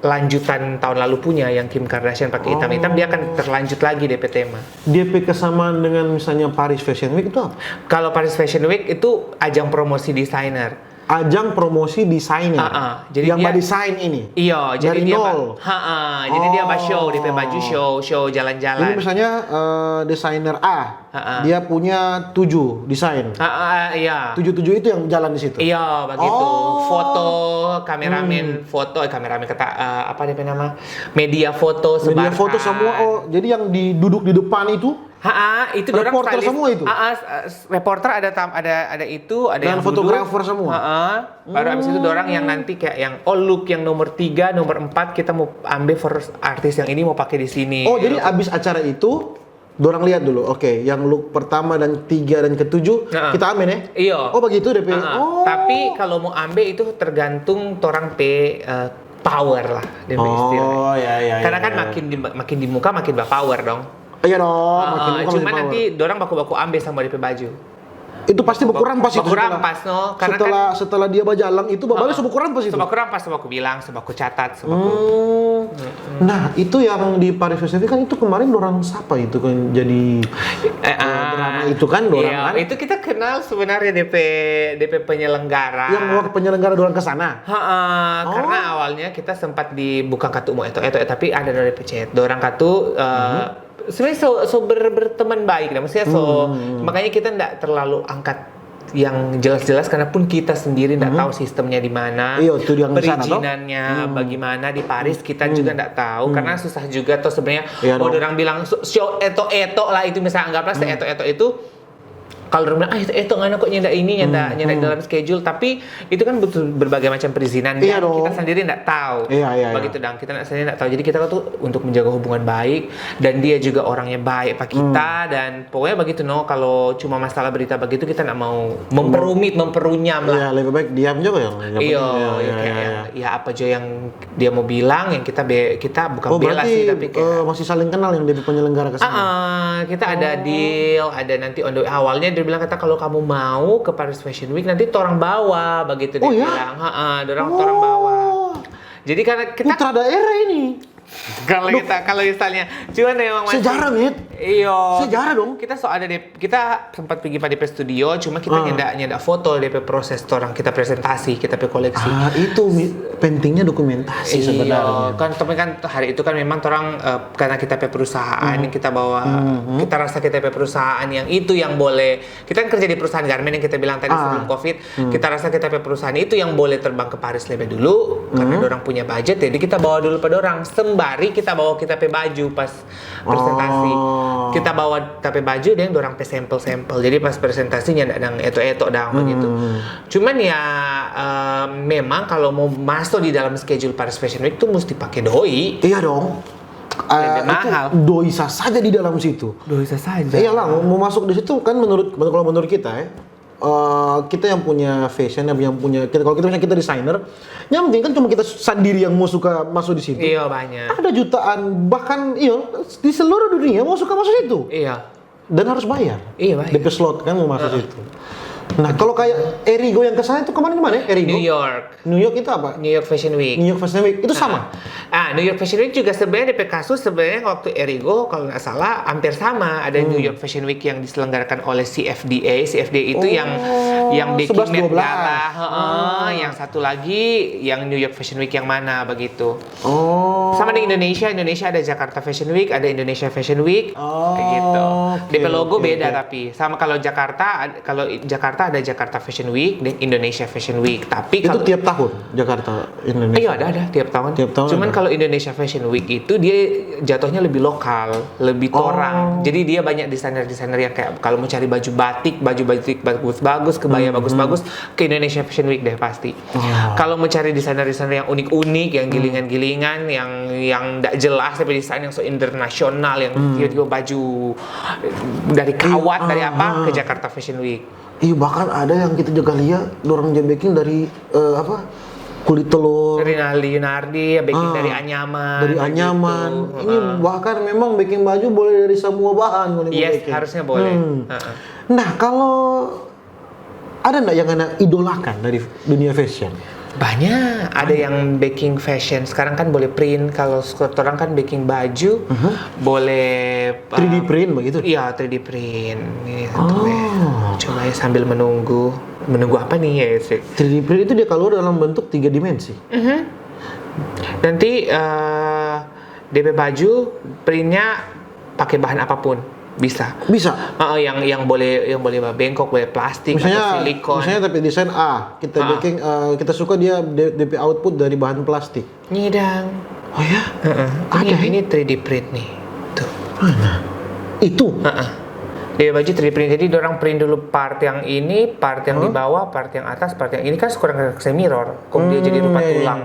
lanjutan tahun lalu punya yang Kim Kardashian pakai hitam-hitam, dia akan terlanjut lagi dia tema. Dia pe kesamaan dengan misalnya Paris Fashion Week itu apa? Kalau Paris Fashion Week itu ajang promosi desainer. Ajang promosi desainer. Ah, ah. Jadi yang dia- ba desain ini. Iyo, jadi Dari dia nol. Ha, jadi dia ba show, dia pe baju show, show Jadi jalan-jalan. Misalnya eh, desainer A, dia punya tujuh desain. Ha, iya. Tujuh-tujuh itu yang jalan di situ. Iya, begitu. Oh. Foto, kameramen, foto, eh, kameramen kata eh, apa dia pe nama? Media foto, Media sebarkan. Foto semua. Oh, jadi yang di duduk di depan itu Ha, itu dorang Reporter stylist. Semua itu? Ha, s- s- reporter ada tam, ada ada itu, ada Dan yang duduk. Fotografer semua? Ha, baru abis itu dorang yang nanti kayak yang oh look yang nomor tiga, nomor empat kita mau ambil for artis yang ini mau pakai di sini. Oh, jadi abis acara itu dorang lihat dulu. Oke, yang look pertama dan tiga dan ketujuh Heeh. Kita ambil ya? Iyo. Oh, begitu deh, Pe. Ah, Oh. Tapi kalau mau ambil itu tergantung orang pe eh, power lah, dia pe istilah. Oh, ya, ya, Karena ya, kan ya. makin di makin di muka makin berpower dong. Iya dong, makin Ah, muka cuman makin nanti power. Dorang baku-baku ambil sama dia pe baju. Itu pasti baku rampas itu. Baku Setelah, rampas, no. Karena setelah kan- setelah dia bajalang itu babale so baku rampas itu. So baku rampas, so baku bilang, so baku catat, so baku. Hmm. Nah, itu yang di Paris Fashion Week kan itu kemarin dorang siapa itu kan jadi Eh, eh, ah, drama itu kan dorang iya, kan? Itu kita kenal sebenarnya D P D P penyelenggara. Yang mau penyelenggara dorang ke sana. Heeh, Oh. Karena awalnya kita sempat di bukan katu mau eto-eto, eh, tapi ada dari P C T. Dorang katu eh, Mhm. sebenarnya so, so ber- berteman baik, dah. Maksudnya so Hmm. Makanya kita ndak terlalu angkat yang jelas-jelas karena pun kita sendiri ndak tahu sistemnya di mana, Iya, itu yang di sana, toh? perizinannya bagaimana di Paris kita juga ndak tahu karena susah juga toh sebenarnya. Iya, Oh, dong. Orang bilang so- show eto-eto lah itu misalnya anggaplah eto-eto itu kalau orang bilang ah itu eto ngana kok nyanda ini nyanda nyanda dalam schedule tapi itu kan butuh berbagai macam perizinan Iya dan dong. Kita sendiri ndak tahu Iya, iya, iya. Begitu dang kita sendiri ndak tahu jadi kita tuh untuk menjaga hubungan baik dan dia juga orangnya baik apa kita dan pokoknya begitu no kalau cuma masalah berita begitu kita ndak mau memperumit memperunyam lah. Ya, lebih baik diam juga ya. Yang Iyo, penting, ya, ya, ya, ya, kayak ya. Ya apa aja yang dia mau bilang yang kita be, kita bukan Oh, bela berarti sih tapi kayak eh, masih saling kenal yang dia penyelenggara ke sana. Ah, kita ada deal, ada nanti on the awalnya dia bilang kata kalau kamu mau ke Paris Fashion Week nanti torang bawa begitu dia Oh, ya? Bilang, heeh, dorang torang bawa. Oh, Jadi karena kita putra daerah ini. kalau kita kalau misalnya cuman memang masih Sejarah, Mit. Iyo. Sejarah dong. Kita so ada di kita sempat pergi pada depe studio, cuma kita nyanda nyanda foto depe proses orang kita presentasi, kita pe koleksi. Ah, itu mi- pentingnya dokumentasi Iya, sebenarnya. Kan tapi kan hari itu kan memang orang eh, karena kita pe perusahaan yang kita bawa, kita rasa kita pe perusahaan yang itu yang boleh. Kita kan kerja di perusahaan garment yang kita bilang tadi sebelum covid. Kita rasa kita pe perusahaan itu yang boleh terbang ke Paris lebih dulu karena orang punya budget, jadi kita bawa dulu pada orang. Sembari kita bawa kita pe baju pas presentasi. Oh. Kita bawa tapi baju deng dorang pe sampel-sampel. Jadi pas presentasinya ndak dang eto-eto dang begitu. Cuman ya eh, memang kalau mau masuk di dalam schedule Paris Fashion Week tuh mesti pakai doi. Iya dong. Eh, Lebih itu mahal. Doi sah saja di dalam situ. Doi saja. Iyalah, mau, mau masuk di situ kan menurut kalau menurut kita ya, eh, kita yang punya fashion, yang punya kita, kalau kita misalnya kita desainer, yang penting kan cuma kita sendiri yang mau suka masuk di situ. Iya, banyak. Ada jutaan, bahkan iyo, di seluruh dunia mau suka masuk situ. Iya. Dan harus bayar. Iya, bayar. D P slot kan mau masuk situ. Nah, kalau kayak Erigo yang ke sana itu kemarin kemana ya? Erigo? New York. New York itu apa? New York Fashion Week. New York Fashion Week itu sama. Ah, New York Fashion Week juga sebenarnya D P Kasus sebenarnya waktu Erigo kalau nggak salah hampir sama, ada New York Fashion Week yang diselenggarakan oleh C F D A. C F D A itu yang yang bikin Met Gala, heeh, yang satu lagi yang New York Fashion Week yang mana begitu. Oh. Sama di Indonesia, Indonesia ada Jakarta Fashion Week, ada Indonesia Fashion Week, Oh, kayak gitu. oke, D P logo oke, beda oke. Tapi sama kalau Jakarta, ad- kalau Jakarta ada Jakarta Fashion Week dan Indonesia Fashion Week. Tapi Itu kalau tiap tahun Jakarta Indonesia. Iya ada ada tiap tahun. Tiap tahun Cuman ada. Kalau Indonesia Fashion Week itu dia jatuhnya lebih lokal, lebih Oh. torang. Jadi dia banyak desainer-desainer yang kayak kalau mau cari baju batik, baju batik bagus-bagus, kebaya bagus-bagus ke Indonesia Fashion Week deh pasti. Wah. Kalau mau cari desainer-desainer yang unik-unik, yang gilingan-gilingan, yang yang ndak jelas tapi desain yang so internasional, yang tiba-tiba baju dari kawat, dari apa, ke Jakarta Fashion Week. Iya, bahkan ada yang kita juga lihat orang dia bikin dari eh, apa? Kulit telur. Dari Rinaldi Yunardi ya, bikin Ah, dari anyaman. Dari Kayak anyaman. gitu. Ini bahkan memang bikin baju boleh dari semua bahan kalau Yes, bikin. Harusnya boleh. Hmm. Heeh. Nah, kalau ada ndak yang ngana idolakan dari dunia fashion? Banyak, ada yang bikin fashion. Sekarang kan boleh print. Kalau orang kan bikin baju, boleh uh, three D print begitu? Iya, three D print. Ini satu ya. Oh. Coba ya sambil menunggu. Menunggu apa nih ya sih? Three D print itu dia keluar dalam bentuk tiga dimensi. Mhm. Nanti eh, D P baju printnya pakai bahan apapun bisa. Bisa. Heeh, yang yang boleh yang boleh bengkok, boleh plastik Misalnya, atau silikon. Misalnya tapi desain A, kita Ah. bikin eh, kita suka dia D- D P output dari bahan plastik. Ngidang. Oh ya? Heeh. Ada Ini, ya? Ini three D print nih. Tuh. Mana? Itu. Heeh. Dia baju three D print. Jadi orang print dulu part yang ini, part yang di bawah, part yang atas, part yang ini kan kurang kasih mirror. Kok dia jadi rupa Hmm, iya, iya. Tulang.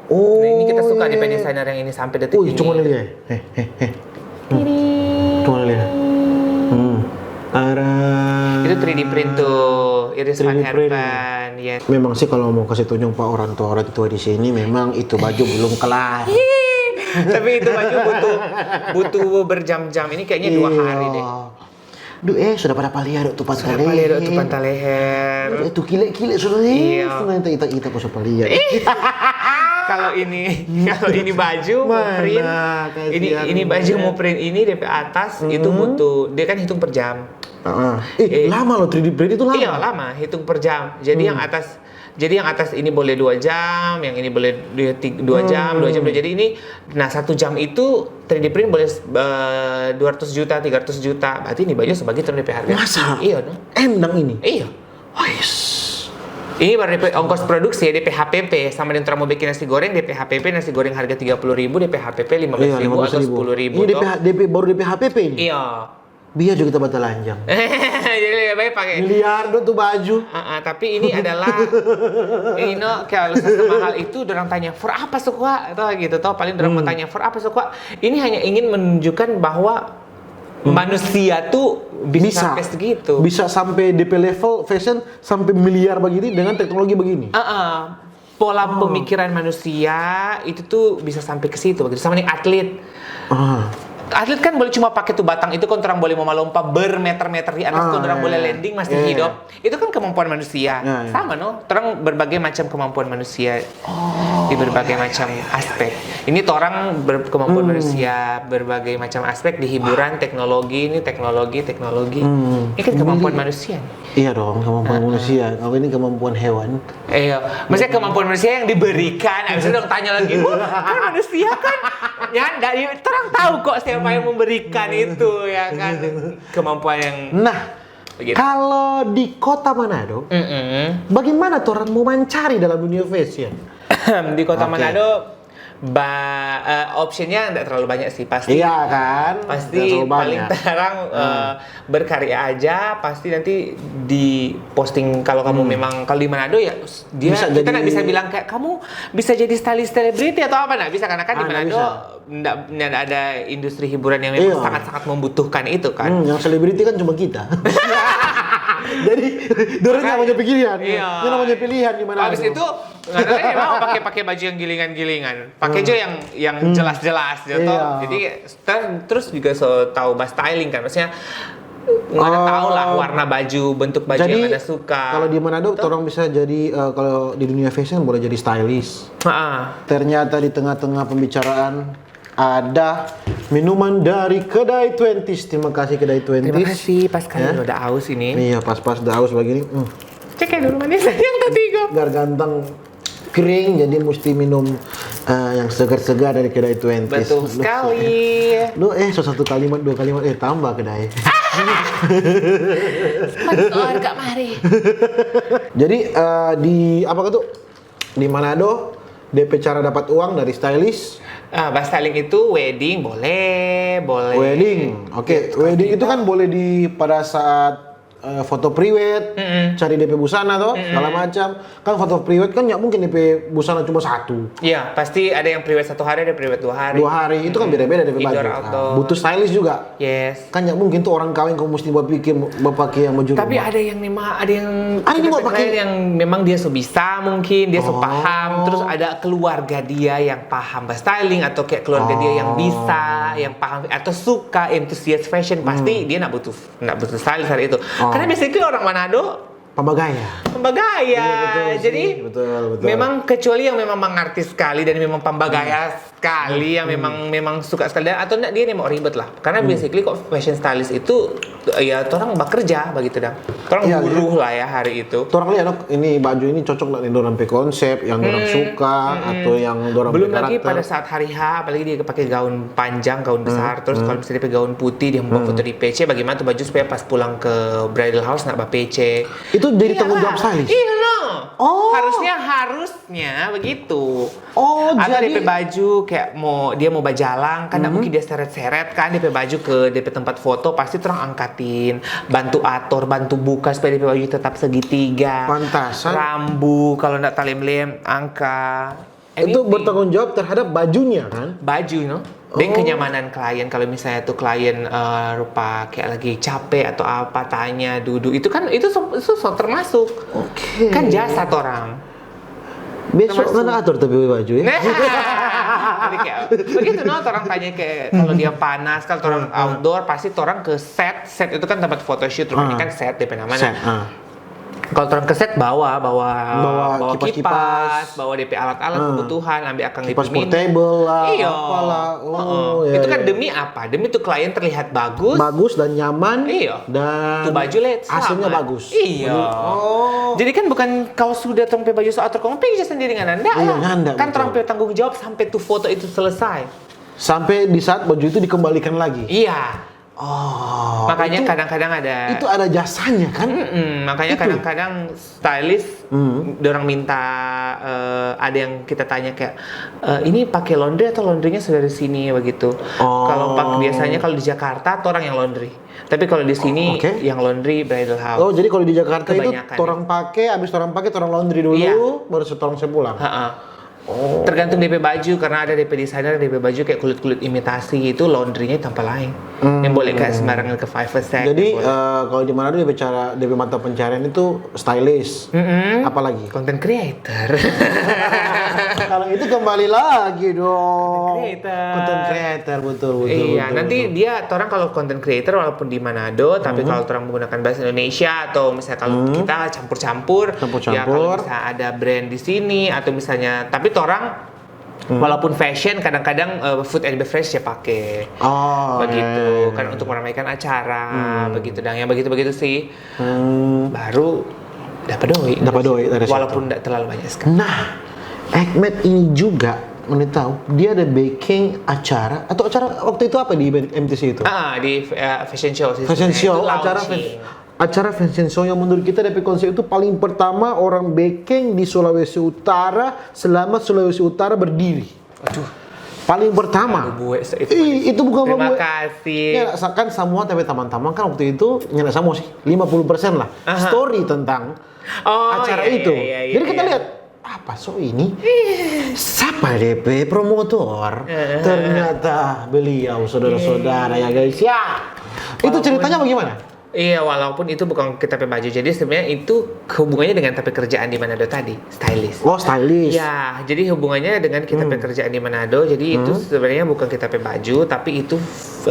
Oh. Nah, ini kita suka di Iya. Designer yang ini sampai detik Oh, ini. Cuma lihat. Eh, eh, eh. Hmm. Cuma lihat. Hmm. Ara. Itu three D print tuh, Iris Van Three D print. Herpen, yes. Memang sih kalau mau kasih tunjuk pak orang tua orang tua di sini memang itu baju belum kelar. Tapi itu baju butuh butuh berjam-jam. Ini kayaknya dua hari deh. Duh eh sudah pada paliar tuh pantai Sudah paliar tuh pantai leher. Itu kile-kile sudah Iya. Sudah kita kita kok sudah paliar. Kalau ini, kalau ini baju mau Mana, print, kasihan ini ini baju dia. Mau print ini D P atas itu butuh dia kan hitung per jam. Heeh. Eh, lama loh three D print itu lama. Iya lama, hitung per jam. Jadi yang atas, jadi yang atas ini boleh dua jam, yang ini boleh dua, tiga, dua jam, dua jam. Jadi ini, nah satu jam itu three D print boleh eh, dua ratus juta, tiga ratus juta. Berarti ini baju sebagai terus D P harga. Masa? Iya dong. Endang ini. Iya. Wais. Ini baru D P ongkos produksi ya, D P H P P sama dengan orang mau bikin nasi goreng, D P H P P nasi goreng harga tiga puluh ribu, D P H P P lima belas ribu atau sepuluh ribu. Ini D P H, D P, baru D P H P P ini. Iya. Biar juga kita batalanja. Jadi lebih baik pakai Miliar do tuh baju. Ah, ah, tapi ini adalah ini no kalau mahal itu orang tanya for apa suka atau gitu toh paling orang mau tanya for apa suka. Ini hanya ingin menunjukkan bahwa manusia tuh bisa, Bisa. Sampai segitu. Bisa sampai D P level fashion sampai miliar begini dengan teknologi begini. Ah, ah. Pola pemikiran manusia itu tuh bisa sampai ke situ begitu sama nih atlet. Ah. Atlet kan boleh cuma pakai tuh batang itu kan orang boleh mau melompat bermeter-meter di atas Ah, kan orang iya. Boleh landing masih Iya, hidup. Itu kan kemampuan manusia. Iya, iya. Sama no, orang berbagai macam kemampuan manusia di berbagai macam aspek. Ini orang ber- kemampuan manusia berbagai macam aspek di hiburan, teknologi ini teknologi, teknologi. Hmm. Ini kan kemampuan manusia. Nih. Iya dong, kemampuan manusia. Kalau ini kemampuan hewan. Iya, maksudnya kemampuan manusia yang diberikan. Habis itu dong tanya lagi, "Wah, kan manusia kan?" Ya, dari terang tahu kok siapa yang memberikan itu, ya kan? Kemampuan yang Nah, Begitu. Kalau di kota Manado, Mm-mm. bagaimana orang mau mencari dalam dunia fashion? Di kota Oke. Manado, ba, eh, optionnya nggak terlalu banyak sih pasti. Iya kan? Pasti Nggak terlalu paling banyak. Terang eh, berkarya aja, pasti nanti di posting kalau kamu memang kalau di Manado ya dia Bisa kita jadi- nggak bisa bilang kayak kamu bisa jadi stylist selebriti atau apa nggak bisa karena kan di Ah, nggak Manado bisa. nggak nggak ada industri hiburan yang memang Iya. sangat-sangat membutuhkan itu kan. Hmm, yang selebriti kan cuma kita. Jadi, dorang nggak punya pilihan. Iya. Nggak punya pilihan di mana. Habis itu nggak ada deh mau pakai pakai baju yang gilingan-gilingan. Pakai aja yang yang jelas-jelas gitu. Iya. Jadi ter- terus juga so tahu bahas styling kan, maksudnya nggak ada tahu lah warna baju, bentuk baju Jadi, yang ada suka. Kalau di Manado, orang bisa jadi, eh, kalau di dunia fashion boleh jadi stylist. Heeh. Ternyata di tengah-tengah pembicaraan ada minuman dari Kedai Twenties. Terima kasih Kedai Twenties. Terima kasih, pas kali udah aus ini. Iya, pas-pas udah aus begini. Hmm. Cek ya dulu manis yang tadi kok. Gar ganteng kering, jadi mesti minum, eh, yang segar-segar dari Kedai Twenties. Betul sekali. Lu eh so satu kalimat, dua kalimat, eh tambah kedai. Sponsor Kak Mari. Jadi, eh, di apa tuh? Di Manado, D P cara dapat uang dari stylist. Ah, bahas styling itu wedding boleh, boleh. Wedding, oke. Wedding itu kan boleh di pada saat, eh, foto priwet, cari D P busana toh, segala macam. Kan foto priwet kan nggak mungkin D P busana cuma satu. Iya, pasti ada yang priwet satu hari, ada priwet dua hari. Dua hari itu kan beda-beda D P baju. Indoor, Nah, outdoor. Butuh stylist juga. Yes. Kan nggak mungkin tuh orang kawin kamu mesti buat pikir, buat pakai yang baju Tapi rumah. Ada yang memang ada yang Ada yang mau tapi pakai. Yang memang dia so bisa mungkin, dia so Oh. paham, terus ada keluarga dia yang paham styling atau kayak keluarga dia yang Oh. Bisa, yang paham atau suka antusias fashion, pasti dia nak butuh nak butuh stylist hari itu. Oh. Karena basically orang Manado Pambagaya. pembagaya. Iya, betul sih, Jadi betul, betul. memang kecuali yang memang mengartis sekali dan memang pembagaya sekali, yang memang memang suka sekali dan atau enggak dia nih mau ribet lah. Karena basically kok fashion stylist itu ya orang bekerja begitu dong. Orang Iya, buruh lah ya hari itu. Orang lihat, "Oh, ini baju ini cocok nggak nih dorang pe konsep, yang orang suka atau yang orang Belum pe lagi karakter." Pada saat hari H, apalagi dia pakai gaun panjang, gaun besar, terus kalau misalnya dia pakai gaun putih, dia mau foto di P C, bagaimana tuh baju supaya pas pulang ke bridal house nggak ba-P C. Itu jadi tanggung jawab stylist. Iya no. Oh. Harusnya harusnya begitu. Oh, Atau jadi dia pe baju kayak mau dia mau bajalang kan nggak mungkin dia seret-seret kan dia pe baju ke dia pe tempat foto pasti orang angkatin, bantu ator, bantu buka supaya dia pe baju tetap segitiga. Pantasan. Rambu kalau nggak talem-lem angka. Itu bertanggung jawab terhadap bajunya kan? Baju no. Dan kenyamanan klien kalau misalnya tuh klien eh, rupa kayak lagi capek atau apa tanya duduk itu kan itu so, itu so termasuk. Oke. Kan jasa orang. Besok mana ator tapi baju ya? Nah, jadi kayak begitu no orang tanya kayak kalau dia panas kalau orang outdoor pasti orang ke set set itu kan tempat photoshoot rumahnya kan set dia namanya. Set, ah. Kalau orang ke set bawa bawa Bawa bawa kipas-kipas. Bawa D P alat-alat kebutuhan, ambil akang Kipas itu minum. portable lah, Iya. apalah. Oh, Heeh. iya, Itu kan iya. Demi apa? Demi tuh klien terlihat bagus. Bagus dan nyaman. Iya. Dan Tuh baju lihat hasilnya selamat. Bagus. Iya. Oh. Jadi kan bukan kau sudah tong pe baju so ator kau pikir sendiri nggak nanda Iya, lah. nggak nanda, Kan betul. Orang pe tanggung jawab sampai tuh foto itu selesai. Sampai di saat baju itu dikembalikan lagi. Iya. Oh. Makanya itu, kadang-kadang ada. Itu ada jasanya kan? Mm-mm, makanya Itu. Kadang-kadang stylist, Hmm. dorang minta eh, ada yang kita tanya kayak eh, ini pakai laundry atau laundrynya sudah di sini begitu. Oh. Kalau pak biasanya kalau di Jakarta orang yang laundry. Tapi kalau di sini Oh, oke. Yang laundry bridal house. Oh, jadi kalau di Jakarta itu Kebanyakan. Orang pakai, habis orang pakai orang laundry dulu, Iya. Baru setorang sepulang. Ha-ha. Tergantung D P baju karena ada D P desainer D P baju kayak kulit-kulit imitasi itu laundrynya tanpa lain. Yang boleh kayak sembarangan ke five percent. Jadi Boleh. Eh, kalau di mana dia bicara dia mata pencarian itu stylist. Apalagi? Content creator. Kalau itu kembali lagi dong. Creator. Content creator betul betul. Iya, betul, nanti betul. Dia orang kalau content creator walaupun di Manado, tapi kalau orang menggunakan bahasa Indonesia atau misalnya kalau kita campur-campur, Campur-campur. Ya kalau misalnya ada brand di sini atau misalnya, tapi orang walaupun fashion kadang-kadang eh, food and beverage ya pakai. Oh, Begitu iya, iya, kan iya. Untuk meramaikan acara, begitu dang, yang begitu-begitu sih. Hmm. Baru dapat doi. Dapat doi dari situ. Walaupun tidak terlalu banyak sekali. Nah, Ahmed ini juga menurut tahu dia ada bikin acara atau acara waktu itu apa di M T C itu? Ah, di eh, fashion show sih. Fashion sebenarnya. show, Itu acara launching. Fashion, acara fashion show yang menurut kita dari konsep itu paling pertama orang bikin di Sulawesi Utara selama Sulawesi Utara berdiri. Aduh. Paling pertama. Aduh, bue, itu Ih, manis. Itu bukan Terima buat kasih. Ya, kan semua tapi teman-teman kan waktu itu nyana semua sih lima puluh persen lah Aha. Story tentang Oh, acara iya, itu. iya, iya, Jadi kita iya. Lihat apa so ini siapa D P promotor? Heeh. Ternyata beliau saudara-saudara ya guys ya. Itu Walaupun- ceritanya bagaimana? Iya, walaupun itu bukan kita pe baju. Jadi sebenarnya itu hubungannya dengan tapi kerjaan di Manado tadi, stylist. Oh, stylist. Ya, jadi hubungannya dengan kita pe kerjaan di Manado. Jadi itu sebenarnya bukan kita pe baju, tapi itu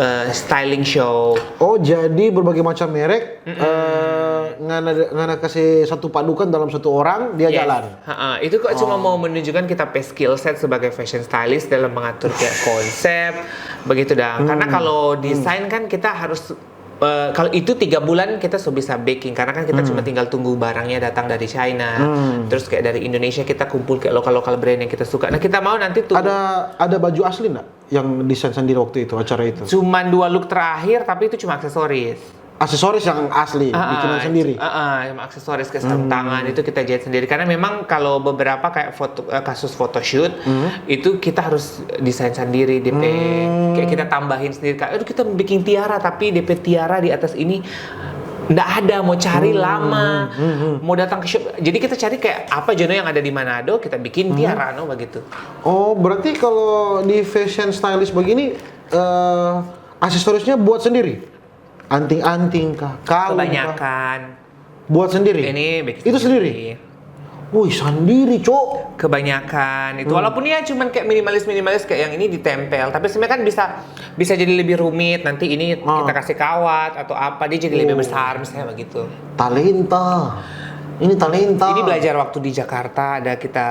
uh, styling show. Oh, jadi berbagai macam merek eh, ngana ngana kasih satu padukan dalam satu orang, dia Yes. jalan. Ha-ha. Itu kok cuma mau menunjukkan kita pe skill set sebagai fashion stylist dalam mengatur kayak konsep begitu dah. Karena kalau desain kan kita harus eh, kalau itu tiga bulan kita so bisa booking karena kan kita cuma tinggal tunggu barangnya datang dari China, terus kayak dari Indonesia kita kumpul kayak lokal-lokal brand yang kita suka. Nah kita mau nanti tuh Ada ada baju asli nggak yang desain sendiri waktu itu, acara itu? Cuman dua look terakhir tapi itu cuma aksesoris. Aksesoris yang asli, bikinan Ah, ah, sendiri. Ah, ah, yang aksesoris kayak sarung tangan itu kita jahit sendiri karena memang kalau beberapa kayak foto eh, kasus photoshoot itu kita harus desain sendiri D P kayak kita tambahin sendiri kayak aduh kita bikin tiara tapi D P tiara di atas ini ndak ada mau cari lama mau datang ke shop jadi kita cari kayak apa jono yang ada di Manado kita bikin tiara no begitu. Oh, berarti kalau di fashion stylist begini eh aksesorisnya buat sendiri? Anting-anting kah? Kalung kah? Kebanyakan Buat sendiri? Ini bikin Itu sendiri? Wih, sendiri, Cok. Kebanyakan itu walaupun ya cuman kayak minimalis-minimalis kayak yang ini ditempel tapi sebenarnya kan bisa bisa jadi lebih rumit nanti ini kita kasih kawat atau apa dia jadi lebih besar misalnya begitu. Talenta. Ini talenta. Ini belajar waktu di Jakarta ada kita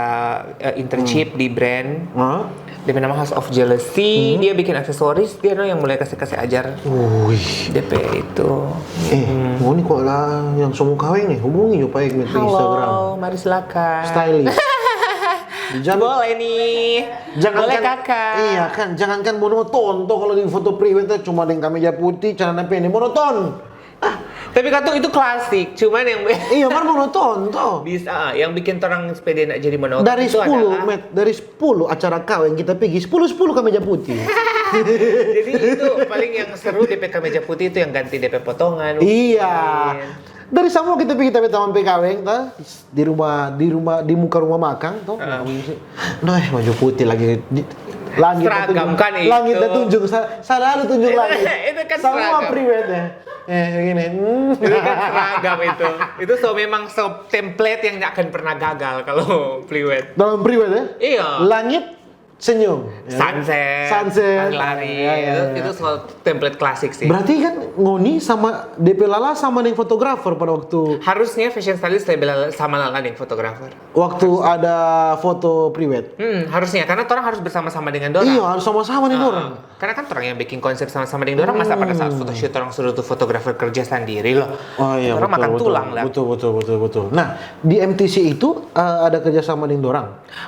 eh, internship di brand Hah? dia nama House of Jealousy dia bikin aksesoris dia no yang mulai kasih kasih ajar Wih. D P itu. Eh, ngoni kok lah yang so mo kaweng nih, hubungi jo pa Egmet di Instagram. Halo, mari silakan. Stylist. Jangan, Boleh nih. jangan Boleh kan, kakak. Iya kan, jangankan monoton toh kalau di foto priwet tuh cuma deng kameja putih, celana pendek monoton. Tapi katu itu klasik, cuman yang Iya, mar monoton toh. bisa yang bikin orang sepeda nak jadi monoton Dari itu sepuluh, adalah Met, dari sepuluh acara kaweng kita pergi, sepuluh sepuluh kameja putih. jadi itu paling yang seru D P kameja putih itu yang ganti D P potongan. Iya. Dari semua kita pergi tapi taman P K W ta di rumah di rumah di muka rumah makang toh. Nah, eh, baju putih lagi di, langit Seragam tunjung, kan itu. Langit dan tunjung sa- selalu tunjung langit. Itu kan Semua seragam. Priwet ya. Eh begini. Hmm. Itu kan seragam itu. Itu so memang so template yang nggak akan pernah gagal kalau priwet. Dalam priwet ya. Iya. Langit senyum. Ya. Sunset, Sunset. lari, Ya, ya, itu, ya. itu so template klasik sih. Berarti kan ngoni sama D P Lala sama deng fotografer pada waktu Harusnya fashion stylist lebih lala- sama lala deng fotografer. waktu ada foto priwet. Hmm, harusnya karena orang harus bersama-sama dengan dorang. Iya, harus sama-sama nih orang. Karena kan orang yang bikin konsep sama-sama dengan orang masa pada saat photoshoot orang suruh tuh fotografer kerja sendiri loh. Oh iya, orang betul, makan betul, tulang lah. Betul, betul, betul, betul. Nah, di M T C itu eh, ada kerja sama dengan orang.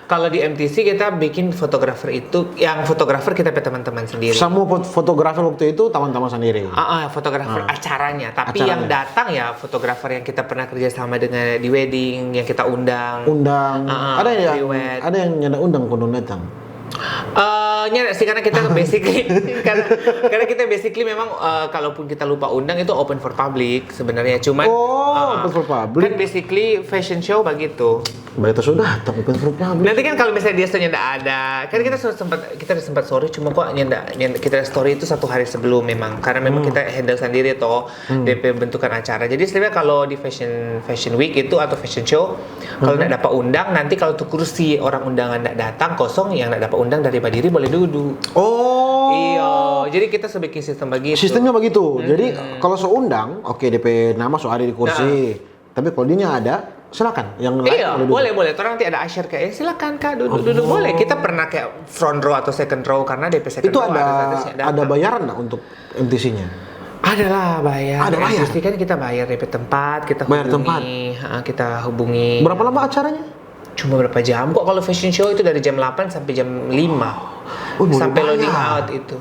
Kalau di M T C kita bikin fotografer itu, yang fotografer kita pe teman-teman sendiri. Semua fot- fotografer waktu itu teman-teman sendiri. Ah, ah, fotografer acaranya, tapi Acaranya. Yang datang ya fotografer yang kita pernah kerja sama dengan di wedding, yang kita undang. Undang. Ah, ada yang priwet. ada yang nyanda undang kondong datang. Eh, nyanda sih karena kita basically karena, karena kita basically memang eh, kalaupun kita lupa undang itu open for public sebenarnya cuman Oh, eh, open for public. Kan basically fashion show begitu. Berarti sudah datang open for public. Nanti kan kalau misalnya dia nyanda ada, kan kita sempat kita sempat sorry cuma kok nyanda, nyanda kita story itu satu hari sebelum memang karena memang kita handle sendiri toh D P bentukan acara. Jadi sebenarnya kalau di fashion fashion week itu atau fashion show kalau nggak dapat undang nanti kalau tuh kursi orang undangan nggak datang kosong yang nggak dapat undang dari badiri boleh duduk. Oh. Iya, jadi kita so bikin sistem begitu. Sistemnya begitu. Jadi kalau so undang, oke D P nama so ada di kursi. Tapi kalau dia ada, silakan. Yang lain Iya, boleh duduk. Boleh boleh. Orang nanti ada usher kayak, eh, silakan kak duduk duduk boleh. Kita pernah kayak front row atau second row karena D P second Itu row ada artis-artisnya datang. ada bayaran nggak untuk M T C-nya? Adalah bayar. Ada bayar? M T C kan kita bayar D P tempat, kita Bayar hubungi, tempat? Ha, kita hubungi. Berapa lama acaranya? Cuma berapa jam kok kalau fashion show itu dari jam delapan sampai jam lima. Oh, boleh Sampai bayar. Loading out itu.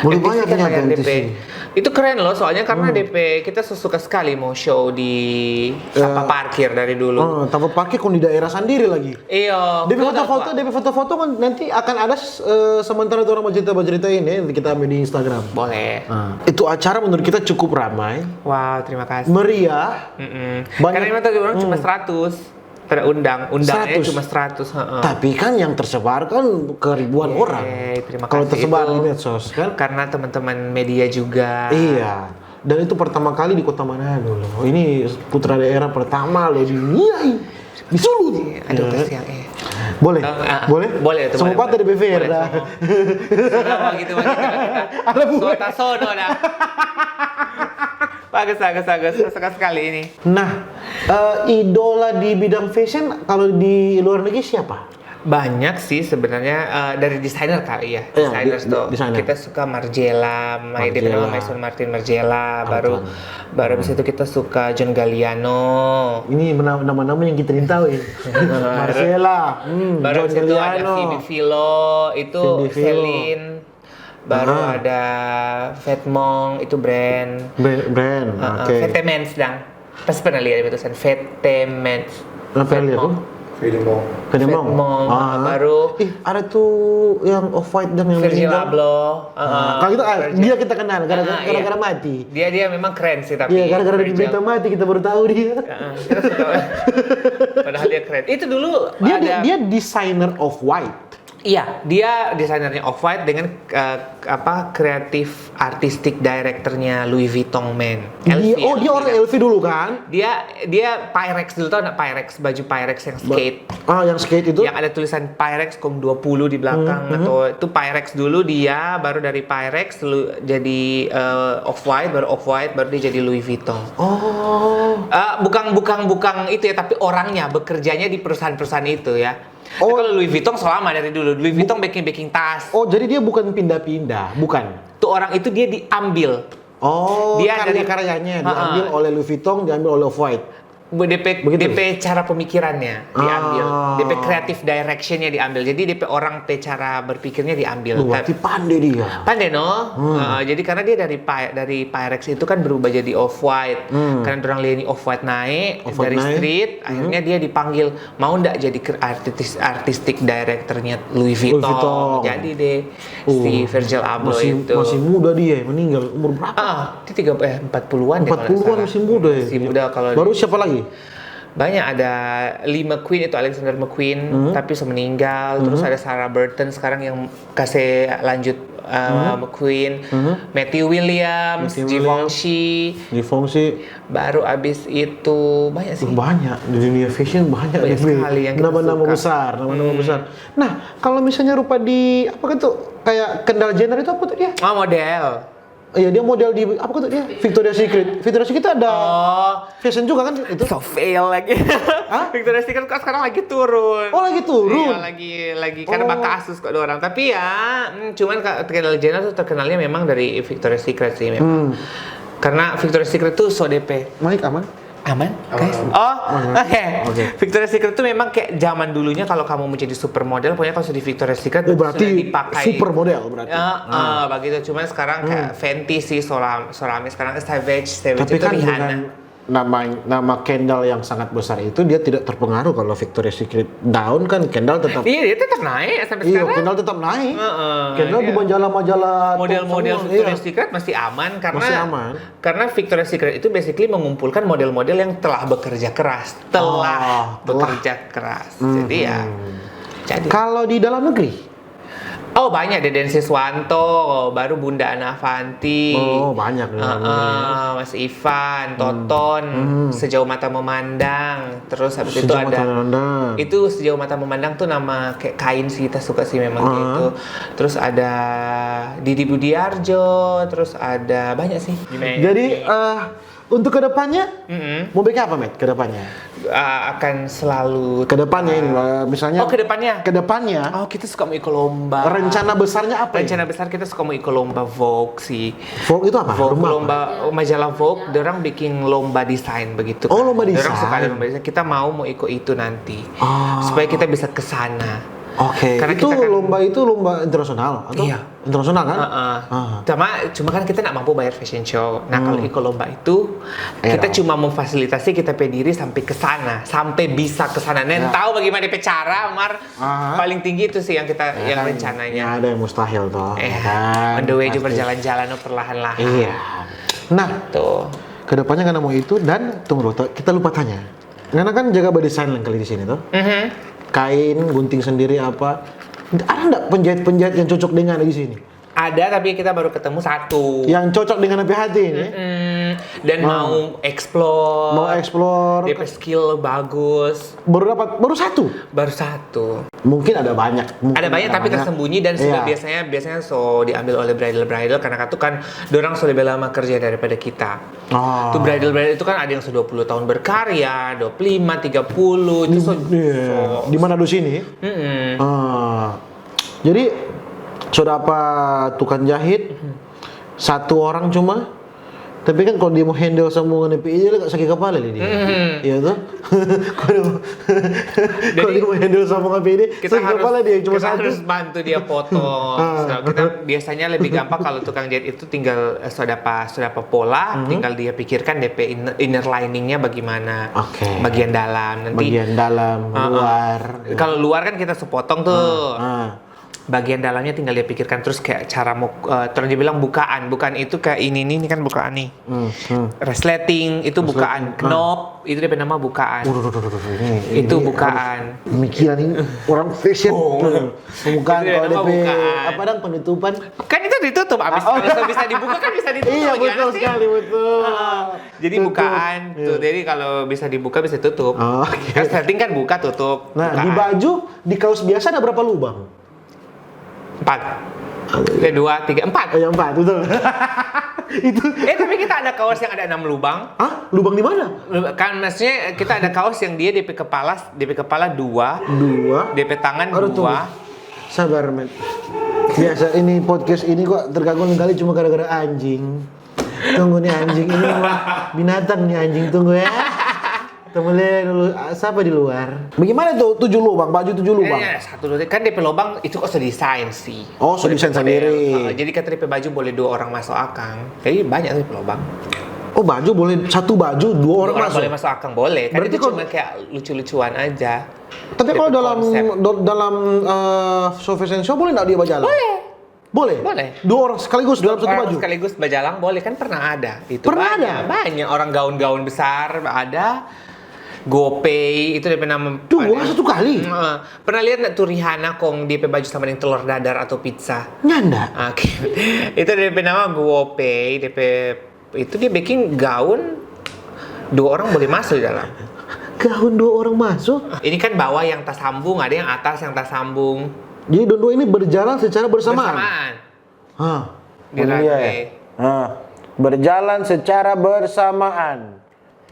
Boleh M T C bayar kan ternyata bayar M T C. D P. Itu keren loh, soalnya karena D P kita suka sekali mau show di tanpa parkir dari dulu. Oh, tanpa parkir kok di daerah sendiri lagi. Iya. Dia kau foto-foto, tahu dia foto-foto kan nanti akan ada eh, sementara orang bercerita bercerita ini nanti kita ambil di Instagram. Boleh. Nah, itu acara menurut kita cukup ramai, Wow, terima kasih. meriah. Mm-mm. Banyak- Karena memang tadi orang cuma seratus. Tidak undang, undangnya Seratus. Cuma seratus. Heeh. Tapi kan yang tersebar kan ke ribuan orang. Yeay, terima Kalau kasih tersebar itu di medsos kan. Karena teman-teman media juga. Iya. Dan itu pertama kali di Kota Manado loh. Ini putra daerah pertama loh di dunia ini. Di Sulut. Iya, aduh, kasihan, iya. Boleh? Ah, ah, Boleh? boleh itu, Sama boleh, patah boleh. di B V R Boleh, dah. sama. Sama gitu, begitu. Ada buat. Sota sono dah. Bagus, bagus, bagus. Suka sekali ini. Nah, eh, idola di bidang fashion kalau di luar negeri siapa? Banyak sih sebenarnya, eh, dari desainer kali ya. Iya, Desainer di- tuh. desainer. Kita suka Margiela, Mai- dia bernama Margiela. Maison Martin Margiela, baru Antoine. baru habis itu kita suka John Galliano. Ini mena- nama-nama yang kita tahu ya. Margiela, hmm, Baru John habis itu ada Galliano. Phoebe Philo, itu Phoebe Philo. Celine. Baru Ah. ada Vetements, itu brand. Brand, brand, Uh-uh, oke. Vetements dang. Pasti pernah lihat itu tulisan Vetements. Nggak pernah lihat, Vetements. oh. Vetements. Vetements. Vetements, Ah. baru Ih, ada tuh yang Off-White yang Virgil meninggal. Abloh. Uh-uh, Ah, kalau gitu, ah, Virgil. dia kita kenal gara-gara Ah, gara-gara iya. mati. Dia dia memang keren sih tapi. Iya, gara-gara di Virgil. berita mati kita baru tahu dia. Uh-uh, kita suka. Padahal dia keren. Itu dulu Dia ada. dia desainer Off-White. Iya, dia desainernya Off-White dengan eh, apa kreatif artistic directornya Louis Vuitton, man. Dia, L V, oh, dia L V, orang kan? L V dulu kan? Dia dia Pyrex dulu, tau nggak Pyrex, baju Pyrex yang skate. Ah, yang skate itu? Yang ada tulisan Pyrex kong dua puluh di belakang Hmm, atau itu Pyrex dulu dia, baru dari Pyrex lu jadi eh, Off-White, baru Off-White, baru dia jadi Louis Vuitton. Oh. Eh, bukan bukan bukan itu ya, tapi orangnya bekerjanya di perusahaan-perusahaan itu ya. Oh. Kalau Louis Vuitton selama dari dulu, Louis Vuitton bikin-bikin tas. Oh, jadi dia bukan pindah-pindah, bukan. Tuh orang itu dia diambil. Oh, Dia dari- karya-karyanya Ha-ha. diambil oleh Louis Vuitton, diambil oleh Off-White. D P, Begitu. D P cara pemikirannya diambil, Ah. D P creative directionnya diambil. Jadi D P orang pe cara berpikirnya diambil. Duh, berarti Tapi- pandai dia. Pandai no. Hmm. Uh, jadi karena dia dari Py- dari Pyrex itu kan berubah jadi Off-White. Hmm. Karena orang lihat ini Off-White naik Off-White dari naik. Street, Hmm. akhirnya dia dipanggil mau ndak jadi kre- artis artistic directornya Louis Vuitton. Vuitton. Jadi deh Oh, si Virgil Abloh masih, itu. Masih muda dia, meninggal umur berapa? Ah, dia tiga eh, empat puluhan deh kalau nggak Empat puluhan salah. masih muda ya. Masih muda kalau Baru di- siapa lagi? Banyak, ada Lee McQueen, itu Alexander McQueen, Hmm. tapi sudah meninggal. Terus ada Sarah Burton sekarang yang kasih lanjut uh, McQueen, Hmm. Matthew Williams, Matthew Givenchy, Givenchy. baru abis itu banyak sih. Banyak di dunia fashion, banyak, Banyak deh, Bre. Sekali yang kita Nama-nama suka. Besar, nama-nama Hmm. besar. Nah, kalau misalnya rupa di apa gitu, kayak Kendall Jenner itu apa tuh dia? Oh, model. Iya, dia model di apa tuh dia? Victoria's Secret. Victoria's Secret itu ada Oh, fashion juga kan itu? So fail lagi. Hah? Victoria's Secret kok sekarang lagi turun. Oh, lagi turun? Iya, lagi lagi karena Oh. bakal kasus kok dua orang. Tapi ya, mm, cuman ka- Kendall Jenner tuh terkenalnya memang dari Victoria's Secret sih memang. Hmm. Karena Victoria's Secret tuh so D P. Mike aman? Aman, Aman, guys? aman. Oh, oke. Oke. Victoria's Secret tuh memang kayak zaman dulunya kalau kamu mau jadi supermodel, pokoknya kalau sudah di Victoria's Secret Oh, berarti berarti sudah dipakai. Supermodel berarti. Ya, Ah. eh, begitu. Cuman sekarang kayak Fenty sih, so lama, so lama sekarang Savage, Savage Tapi itu kan Rihanna. Dengan nama nama Kendall yang sangat besar itu, dia tidak terpengaruh kalau Victoria's Secret down kan, Kendall tetap. Iya, dia tetap naik sampai Iya, sekarang. Kendall tetap naik. Heeh, Kendall iya. di majalah-majalah top Model-model semua, Victoria's iya. Secret masih aman karena Masih aman. Karena Victoria's Secret itu basically mengumpulkan model-model yang telah bekerja keras, telah Oh, telah. bekerja keras. Jadi ya, jadi. Kalau di dalam negeri? Oh, banyak deh, Densi Swanto, baru Bunda Ana Avanti. Oh, banyak di dalam Heeh, Mas Ivan, Toton, Sejauh Mata Memandang. Terus habis itu Sejauh ada Mata Memandang. Itu Sejauh Mata Memandang tuh nama kayak kain sih, kita suka sih memang Ah. gitu. Terus ada Didi Budiarjo, terus ada banyak sih. Jadi eh, untuk kedepannya Mm-mm. mau bikin apa, Matt? Kedepannya? Uh, akan selalu Kedepannya ini, eh, misalnya. Oh, kedepannya? Kedepannya. Oh, kita suka mau ikut lomba. Rencana besarnya apa? Rencana besar kita suka mau ikut lomba Vogue sih. Vogue itu apa? Vogue, Lomba apa? Lomba majalah Vogue, orang bikin lomba desain begitu. Oh, lomba Orang desain. Suka ada lomba desain. Kita mau mau ikut itu nanti. Ah. Supaya kita bisa ke sana. Oke, Karena itu kita kan- lomba itu lomba internasional atau Iya. internasional kan? Heeh. Ah. Cuma cuma kan kita nggak mampu bayar fashion show. Nah, kalau Hmm. ikut lomba itu Iya kita dong. Cuma memfasilitasi kita pe diri sampai ke sana, sampai bisa ke sana. Nen Ya. Tahu bagaimana dia pe cara, mar Ah. Paling tinggi itu sih yang kita Ya yang kan, rencananya. Ya ada yang mustahil toh, Eh, ya kan? On the way juga Pasti. Berjalan-jalan perlahan-lahan. Iya. Nah, Tuh. Kedepannya karena mau itu dan tunggu dulu, kita lupa tanya. Karena kan jaga body design kali di sini tuh. Mhm. Kain, gunting sendiri apa? Ada nggak penjahit-penjahit yang cocok dengan di sini? Ada, tapi kita baru ketemu satu. Yang cocok dengan P H T ini. Mm, dan mau explore. Mau explore. Dia skill bagus. Baru dapat, baru satu. Baru satu. Mungkin ada banyak. Mungkin Ada banyak tapi tersembunyi dan sudah Iya. biasanya biasanya so diambil oleh bridal-bridal karena kan tuh kan dorang so lebih lama kerja daripada kita. Oh. Tuh bridal-bridal itu kan ada yang so dua puluh tahun berkarya, dua puluh lima, tiga puluh, itu so, Iya. so- Di mana di sini? Mm-mm. Ah. Jadi sudah apa tukang jahit satu orang cuma. Tapi kan kalau dia mau handle sama ngana pe ide, agak sakit kepala dia. Iya tuh. Kalau kalau dia mau handle sama ngana pe ide, Kita sakit harus, kepala dia cuma kita satu. Harus bantu dia potong. Segala- kita biasanya lebih gampang kalau tukang jahit itu tinggal eh, so dapa so dapa pola, tinggal dia pikirkan D P inner, inner liningnya bagaimana, Oke. Bagian dalam nanti. Bagian dalam, Ah, ah. Luar. Kalau luar kan kita sepotong tuh. Ah. Bagian dalamnya tinggal dia pikirkan terus kayak cara mau eh, terus dia bilang bukaan, bukaan itu kayak ini nih, ini kan bukaan nih. Hmm, hmm. Resleting itu bukaan, knob itu dia nama bukaan. Waduh, waduh, waduh, waduh, ini, Itu ini bukaan. Harus pemikiran ini orang fashion. Bukan Itu kalau nama D P bukaan. Apa dong penutupan? Kan itu ditutup abis Ah, oh. Kalau so bisa dibuka kan bisa ditutup. Iya Gimana betul sih? Sekali betul. Ah, jadi Tutup. bukaan tuh. Iya. Jadi kalau bisa dibuka bisa tutup. Oh, oke. Kan setting kan buka tutup. Nah di Bukaan. Baju di kaos biasa ada berapa lubang? Empat. Eh, dua, tiga, empat. Eh, yang empat betul. Itu Eh tapi kita ada kaos yang ada enam lubang. Hah? Lubang di mana? Kan maksudnya kita ada kaos yang dia D P kepala, D P kepala dua, Dua. D P tangan Aduh, dua. Sabar men. Biasa ini podcast ini kok terganggu kali cuma gara-gara anjing. Tunggu nih anjing ini memang binatang nih anjing tunggu ya. Kita mulai dulu ah, siapa di luar? Bagaimana tuh tujuh lubang, baju tujuh lubang? Eh, satu dulu kan D P lubang itu kok so desain sih. Oh, so desain sendiri. Jadi kata D P baju boleh dua orang masuk akang. Jadi banyak D P lubang. Oh, baju boleh satu baju dua orang Orang masuk. Boleh masuk akang boleh. Kan Berarti itu kalau- cuma kayak lucu-lucuan aja. Tapi kalau Ada dalam konsep. do- dalam eh, so fashion show boleh nggak dia bajalan? Boleh. Boleh. Boleh. Dua orang sekaligus dalam satu Orang baju. Sekaligus bajalang boleh kan pernah ada. Itu Pernah banyak, ada? Banyak orang gaun-gaun besar ada. GoPay itu dia pernah mem- Dua ada- satu kali? Heeh. Pernah lihat nggak tuh Rihanna kong dia pe baju sama dengan telur dadar atau pizza? Nyanda. Oke. Itu dia pe nama GoPay, dia pe itu dia bikin gaun dua orang boleh masuk di dalam. Gaun dua orang masuk. Ini kan bawah yang tersambung, ada yang atas yang tersambung. Jadi dua-dua ini berjalan secara bersamaan. Bersamaan. Hah. Di Oh, iya, runway. Ya. Hah. Berjalan secara bersamaan.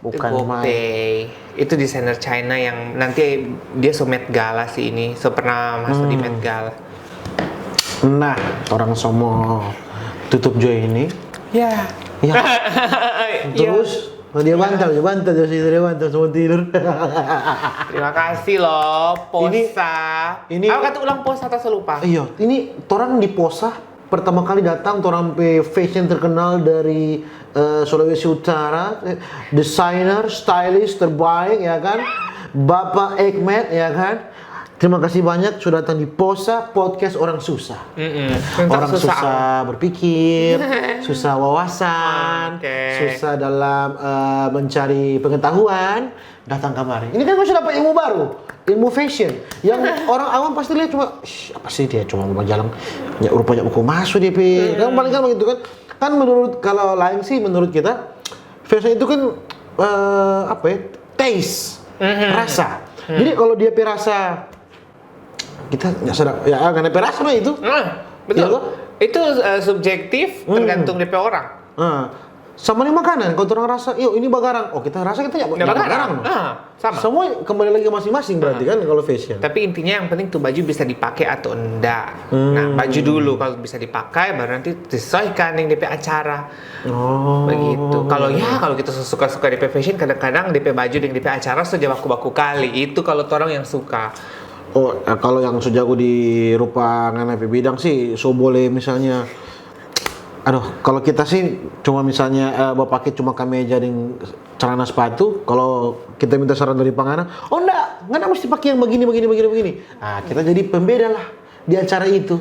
Bukan main. GoPay. Itu desainer China yang nanti dia so Met Gala sih ini, so pernah masuk di Met Gala. Nah, orang so mau tutup jo ini. Ya. Ya. Terus dia bantal, dia bantal, dia bantal semua tidur. Terima kasih loh, Posa. Ini- Apa kata ulang Posa atau lupa? Iya, ini torang di Posa pertama kali datang torang pe fashion terkenal dari eh, Sulawesi Utara, eh, desainer, stylist terbaik ya kan, Bapak Ekmet ya kan. Terima kasih banyak sudah datang di Posa Podcast Orang Susah. Mm-mm. Tentang Orang susah. Susah berpikir, susah wawasan, Oke. Susah dalam eh, mencari pengetahuan, datang kamari. Ini kan kau sudah dapat ilmu baru, ilmu fashion. Yang orang awam pasti lihat cuma, "Shh, apa sih dia cuma mau jalan, ya rupanya buku masuk dia pi." Kan paling kan begitu kan. Kan menurut kalau lain sih menurut kita fashion itu kan eh, apa ya? Taste, rasa. Jadi kalau dia pe rasa kita nggak sadar ya karena pe rasa mah itu. Nah, betul. Iya toh? Itu eh, subjektif, tergantung D P orang. Nah, sama nih makanan, kalau orang rasa, yo ini bagarang, oh kita rasa kita nggak Nggak nggak bagarang. bagarang. Ah, sama. Semua kembali lagi masing-masing berarti kan kalau fashion. Tapi intinya yang penting tuh baju bisa dipakai atau enggak. Nah, baju dulu kalau bisa dipakai, baru nanti disesuaikan yang D P acara. Oh. Begitu. Kalau ya kalau kita suka-suka D P fashion, kadang-kadang D P baju dengan D P acara saja baku-baku kali. Itu kalau orang yang suka. Oh, eh, kalau yang so jago di rupa ngana pe bidang sih, so boleh misalnya, aduh, kalau kita sih cuma misalnya eh, bapake cuma kameja deng celana sepatu, kalau kita minta saran dari pangana, oh ndak, ngana mesti pakai yang begini, begini, begini, begini. Nah, kita jadi pembeda lah di acara itu.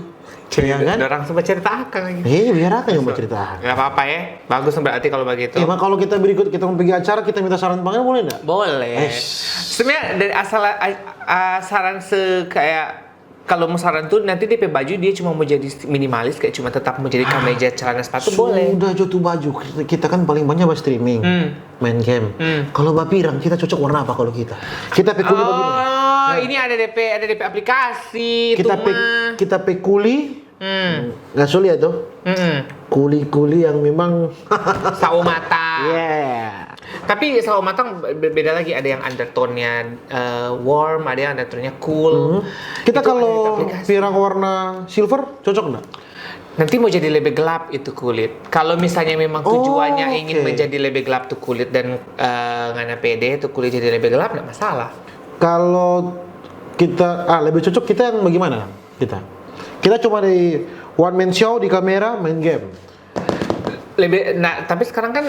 Ya kan? Orang sempat cerita akang lagi. Eh, biar akang yang mau cerita. Gak apa-apa ya. Bagus berarti kalau begitu. Ya, Mak, kalau kita berikut kita mau pergi acara, kita minta saran pangana boleh nggak? Boleh. Eish. Sebenarnya dari asal a- a- saran se kayak Kalau mau saran tuh, nanti depe baju dia cuma mau jadi minimalis, kayak cuma tetap mau jadi kemeja, celana, sepatu, boleh. Sudah jo tu baju. Kita kan paling banyak ba streaming, Hmm. main game. Hmm. Kalau ba pirang, kita cocok warna apa kalau kita? Kita pe kuli bagini. Oh, ini ada depe, ada depe aplikasi, Kita itu pe, mah. Kita pe kuli, Hmm. nggak sulit ya tuh. Mm-mm. Kuli-kuli yang memang Sawo matang. Yeah. Tapi sawo matang be- beda lagi, ada yang undertone-nya eh, warm, ada yang undertone-nya cool. Kita Itu ada kalau aplikasi. pirang warna silver cocok nggak? Nanti mau jadi lebih gelap itu kulit. Kalau misalnya memang tujuannya Oh, ingin oke. menjadi lebih gelap tuh kulit dan eh, ngana pede tuh kulit jadi lebih gelap, nggak masalah. Kalau kita ah lebih cocok kita yang bagaimana kita? Kita cuma di one man show di kamera main game. Lebih, nah, tapi sekarang kan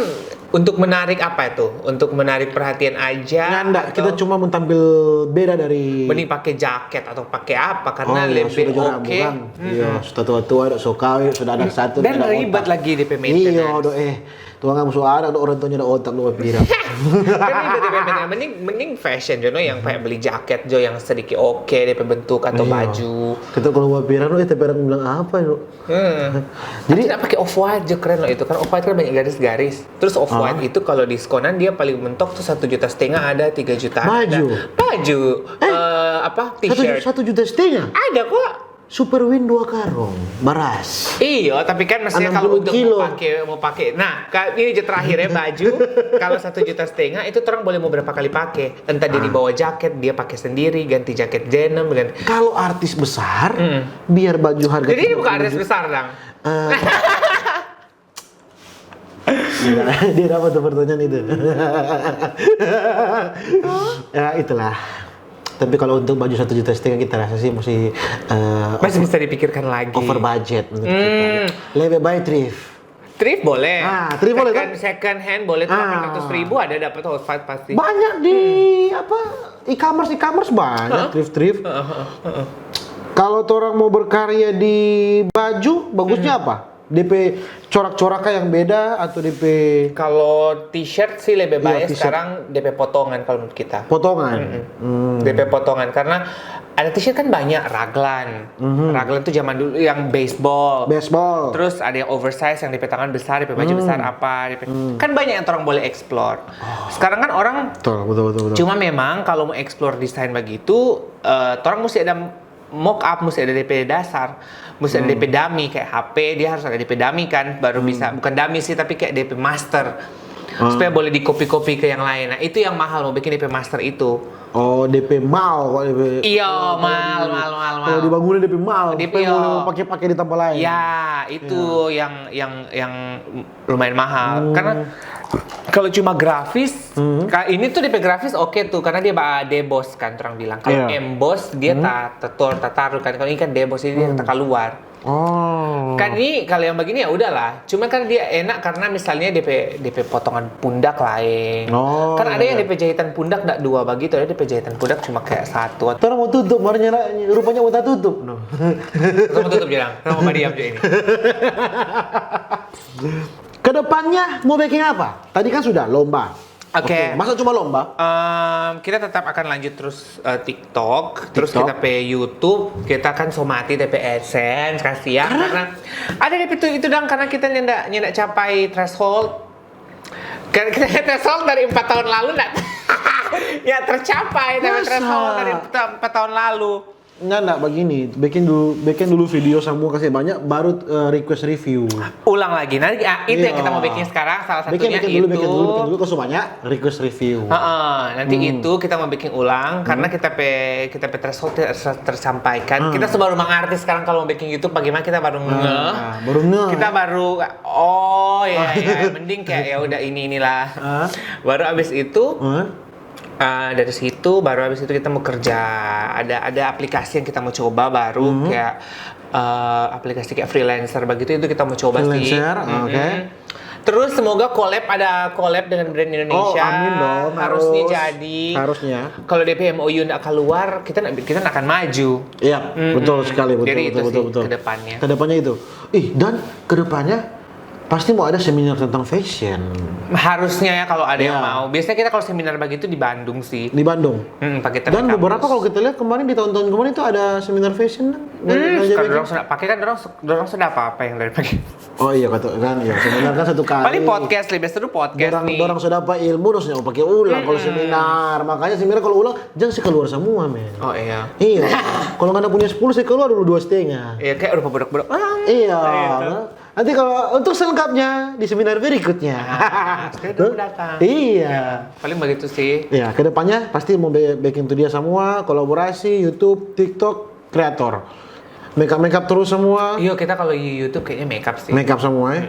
untuk menarik apa itu? Untuk menarik perhatian aja. Nggak, nggak, kita atau cuma mau tampil beda dari Mending pakai jaket atau pakai apa, karena Oh, iya, lebih sudah jo oke. rambu kan. Iya, sudah tua-tua ada so kawin, sudah ada satu. Dan ada ribet otak. lagi depe Iya, maintenance. Do, eh. Tuang kamu so ada, orang tuanya ada otak lu pirang. Kan ribet depe maintenance. Mending mending fashion jo, no, yang kayak beli jaket jo yang sedikit oke depe bentuk atau Iya. baju. Kita kalau mau pirang, eh, tapi orang bilang apa, Do? Hmm. Jadi Jadi pakai off white jo, keren loh itu kan, off white kan banyak garis-garis. Terus off white itu kalau diskonan dia paling mentok tuh satu juta setengah ada, tiga juta ada. Baju? Baju. Eh, apa, satu, t-shirt. Satu juta setengah. Ada kok. Super Win dua karung baras. Iyo, tapi kan maksudnya Enam kalau puluh untuk kilo. Mau pakai, mau pakai. Nah, ka- ini aja terakhir ya, baju. Kalau satu juta setengah itu orang boleh mau berapa kali pakai. Entah dia dibawa jaket, dia pakai sendiri, ganti jaket denim, ganti. Kalau artis besar, biar baju harga Jadi ini tiga bukan puluh artis juta. Besar, dang. Eh, dia, dia dapat tuh pertanyaan itu. Ya itulah. Tapi kalau untuk baju satu juta setengah kita rasa sih masih eh, Masih bisa dipikirkan lagi. Over budget menurut Hmm. kita. Lebih baik thrift. Thrift boleh. Ah, thrift boleh, Second, kan? Second hand boleh, Ah. delapan ratus ribu ada dapat off white pasti. Banyak di apa e-commerce e-commerce banyak thrift thrift. Kalau orang mau berkarya di baju, bagusnya apa? D P corak-corak yang beda atau D P Kalau t-shirt sih lebih Iya, baik t-shirt. Sekarang D P potongan kalau menurut kita. Potongan? Hmm. D P potongan karena ada t-shirt kan banyak, raglan. Mhm. Raglan tuh zaman dulu yang baseball. Baseball. Terus ada yang oversize yang D P tangan besar, D P baju Hmm. besar apa, D P kan banyak yang orang boleh explore. Sekarang kan orang Betul, betul, betul, betul. Cuma memang kalau mau explore desain begitu, eh, orang mesti ada mock up, mesti ada D P dasar, mesti ada D P dummy kayak H P, dia harus ada D P dummy kan, baru bisa, bukan dummy sih, tapi kayak D P master. Supaya boleh di-copy-copy ke yang lain. Nah, itu yang mahal mau bikin D P master itu. Oh, D P mal kok D P. Iya, mal, mal, mal, mal. Kalau dibangunin D P mal, D P, supaya mau iya. Pakai-pakai di tempat lain. Ya, itu yang yang yang lumayan mahal. Karena kalau cuma grafis, ka- ini tuh D P grafis oke tuh karena dia ba deboss kan orang bilang. Kalau Iya. Emboss dia tak tetor, tak taruh kan. Kalau ini kan deboss ini dia tak keluar. Oh. Kan ini kalau yang begini ya udahlah. Cuma kan dia enak karena misalnya D P D P potongan pundak lain. Oh, Kan ada yang iya. D P jahitan pundak ndak dua begitu, ada D P jahitan pundak cuma kayak satu. Orang mau tutup, baru nyala, rupanya mau tutup. No. Kamu tutup jalan, kamu mau diam aja ini. Kedepannya mau bikin apa? Tadi kan sudah lomba. Oke. Masa cuma lomba? Em, kita tetap akan lanjut terus eh, TikTok, terus TikTok. Kita pe YouTube, kita kan somati D P AdSense kasih ya karena ada D P itu itu dong karena kita nyanda nyanda capai threshold. Karena kita threshold dari empat tahun lalu ndak ya tercapai tapi Masa? Threshold dari empat tahun lalu. Enggak, enggak, begini. Bikin dulu, bikin dulu video semua kasih banyak, baru eh, request review. Ulang lagi. Nah, ah, itu yang Iya. Kita mau bikin sekarang. Salah Bikin, satunya bikin dulu, itu. Bikin dulu, bikin dulu, kalau banyak request review. Heeh, nanti Hmm. Itu kita mau bikin ulang karena kita pe kita pe threshold ter- tersampaikan. Kita sebaru mengerti sekarang kalau mau bikin YouTube bagaimana kita baru ngeh. Nah, baru ngeh. Kita baru oh ya ya mending kayak ya udah ini inilah. Ah. Baru abis itu Hah? Ah, dari situ baru habis itu kita mau kerja ada ada aplikasi yang kita mau coba baru kayak eh, aplikasi kayak freelancer begitu itu kita mau coba sih. Freelancer, Mm-mm. oke. Terus semoga collab ada collab dengan brand Indonesia. Oh, amin dong, Harusnya harus. Jadi. Harusnya. Kalau D P M O U ndak keluar, kita ndak kita ndak akan maju. Iya, Mm-mm. Betul sekali, betul, Jadi betul, itu betul, sih betul. Kedepannya. Kedepannya itu. Ih, dan kedepannya pasti mau ada seminar tentang fashion. Harusnya ya kalau ada yang Ya. mau. Biasanya kita kalau seminar begitu di Bandung sih. Di Bandung. Hmm, pakai Dan T V beberapa kampus. Kalau kita lihat kemarin, di tahun-tahun kemarin itu ada seminar fashion kan? Hmm, Banyak suka aja dorang sudah pakai kan dorang su- dorang sudah apa apa yang dari pakai. Oh iya, kata kan ya, seminar kan satu kali. Paling podcast nih, biasa tuh podcast Dorang, nih. Dorang sudah apa ilmu, terus nggak pakai ulang kalau seminar. Makanya seminar kalau ulang, jangan sih keluar semua, men. Oh iya. Iya. Kalau nggak ada punya sepuluh, saya keluar dulu dua setengah. Iya, kayak udah bodok-bodok. Ah, Iya. gitu. Nanti kalau untuk selengkapnya di seminar berikutnya. Ah, saya udah datang. Iya. Paling begitu sih. Ya, kedepannya pasti mau be- bikin tuh dia semua, kolaborasi, YouTube, TikTok, kreator. Makeup-makeup terus semua. Iya, kita kalau di YouTube kayaknya makeup sih. Makeup semua ya.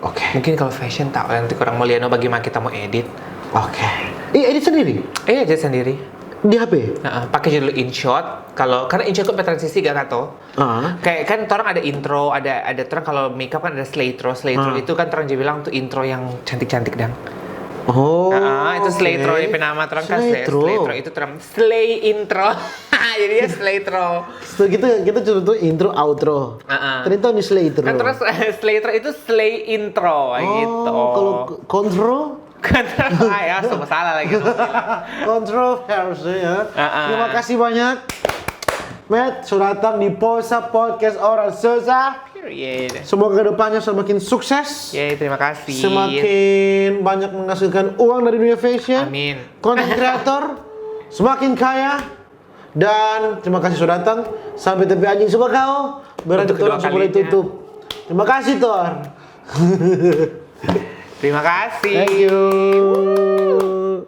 Oke. Mungkin kalau fashion tak, nanti kurang mau lihat no bagaimana kita mau edit. Oke. Ih, edit sendiri Eh, edit sendiri. di H P. Heeh, pakai judul InShot. Kalau karena InShot kan transisi gak kato. Ah. Kayak kan orang ada intro, ada ada orang kalau makeup kan ada slaytro, slaytro Ah. itu kan orang juga bilang tuh intro yang cantik-cantik dang. Oh. Ah, itu slaytro Oke. yang penama orang kan slay, Slaytro. slaytro itu orang slay intro. Jadi dia slaytro. So, kita kita cuma tuh intro, outro. Ah, ah. Ternyata ini slaytro. Kan terus slaytro itu slay intro Oh, gitu. Kalau k- kontrol? Kan terus ah ya semua salah lagi. Kontroversi ya. Ah, ah. Terima kasih banyak, Matt, sudah datang di Posa Podcast Orang Susah. Period. Semoga kedepannya semakin sukses, Yeay, terima kasih. Semakin banyak menghasilkan uang dari dunia fashion. Amin. Konten kreator semakin kaya. Dan terima kasih sudah datang. Sampai tapi anjing suka kau. Berarti Untuk kedua orang sudah boleh kalinya. Tutup. Terima kasih, Tor. Terima kasih. Thank you.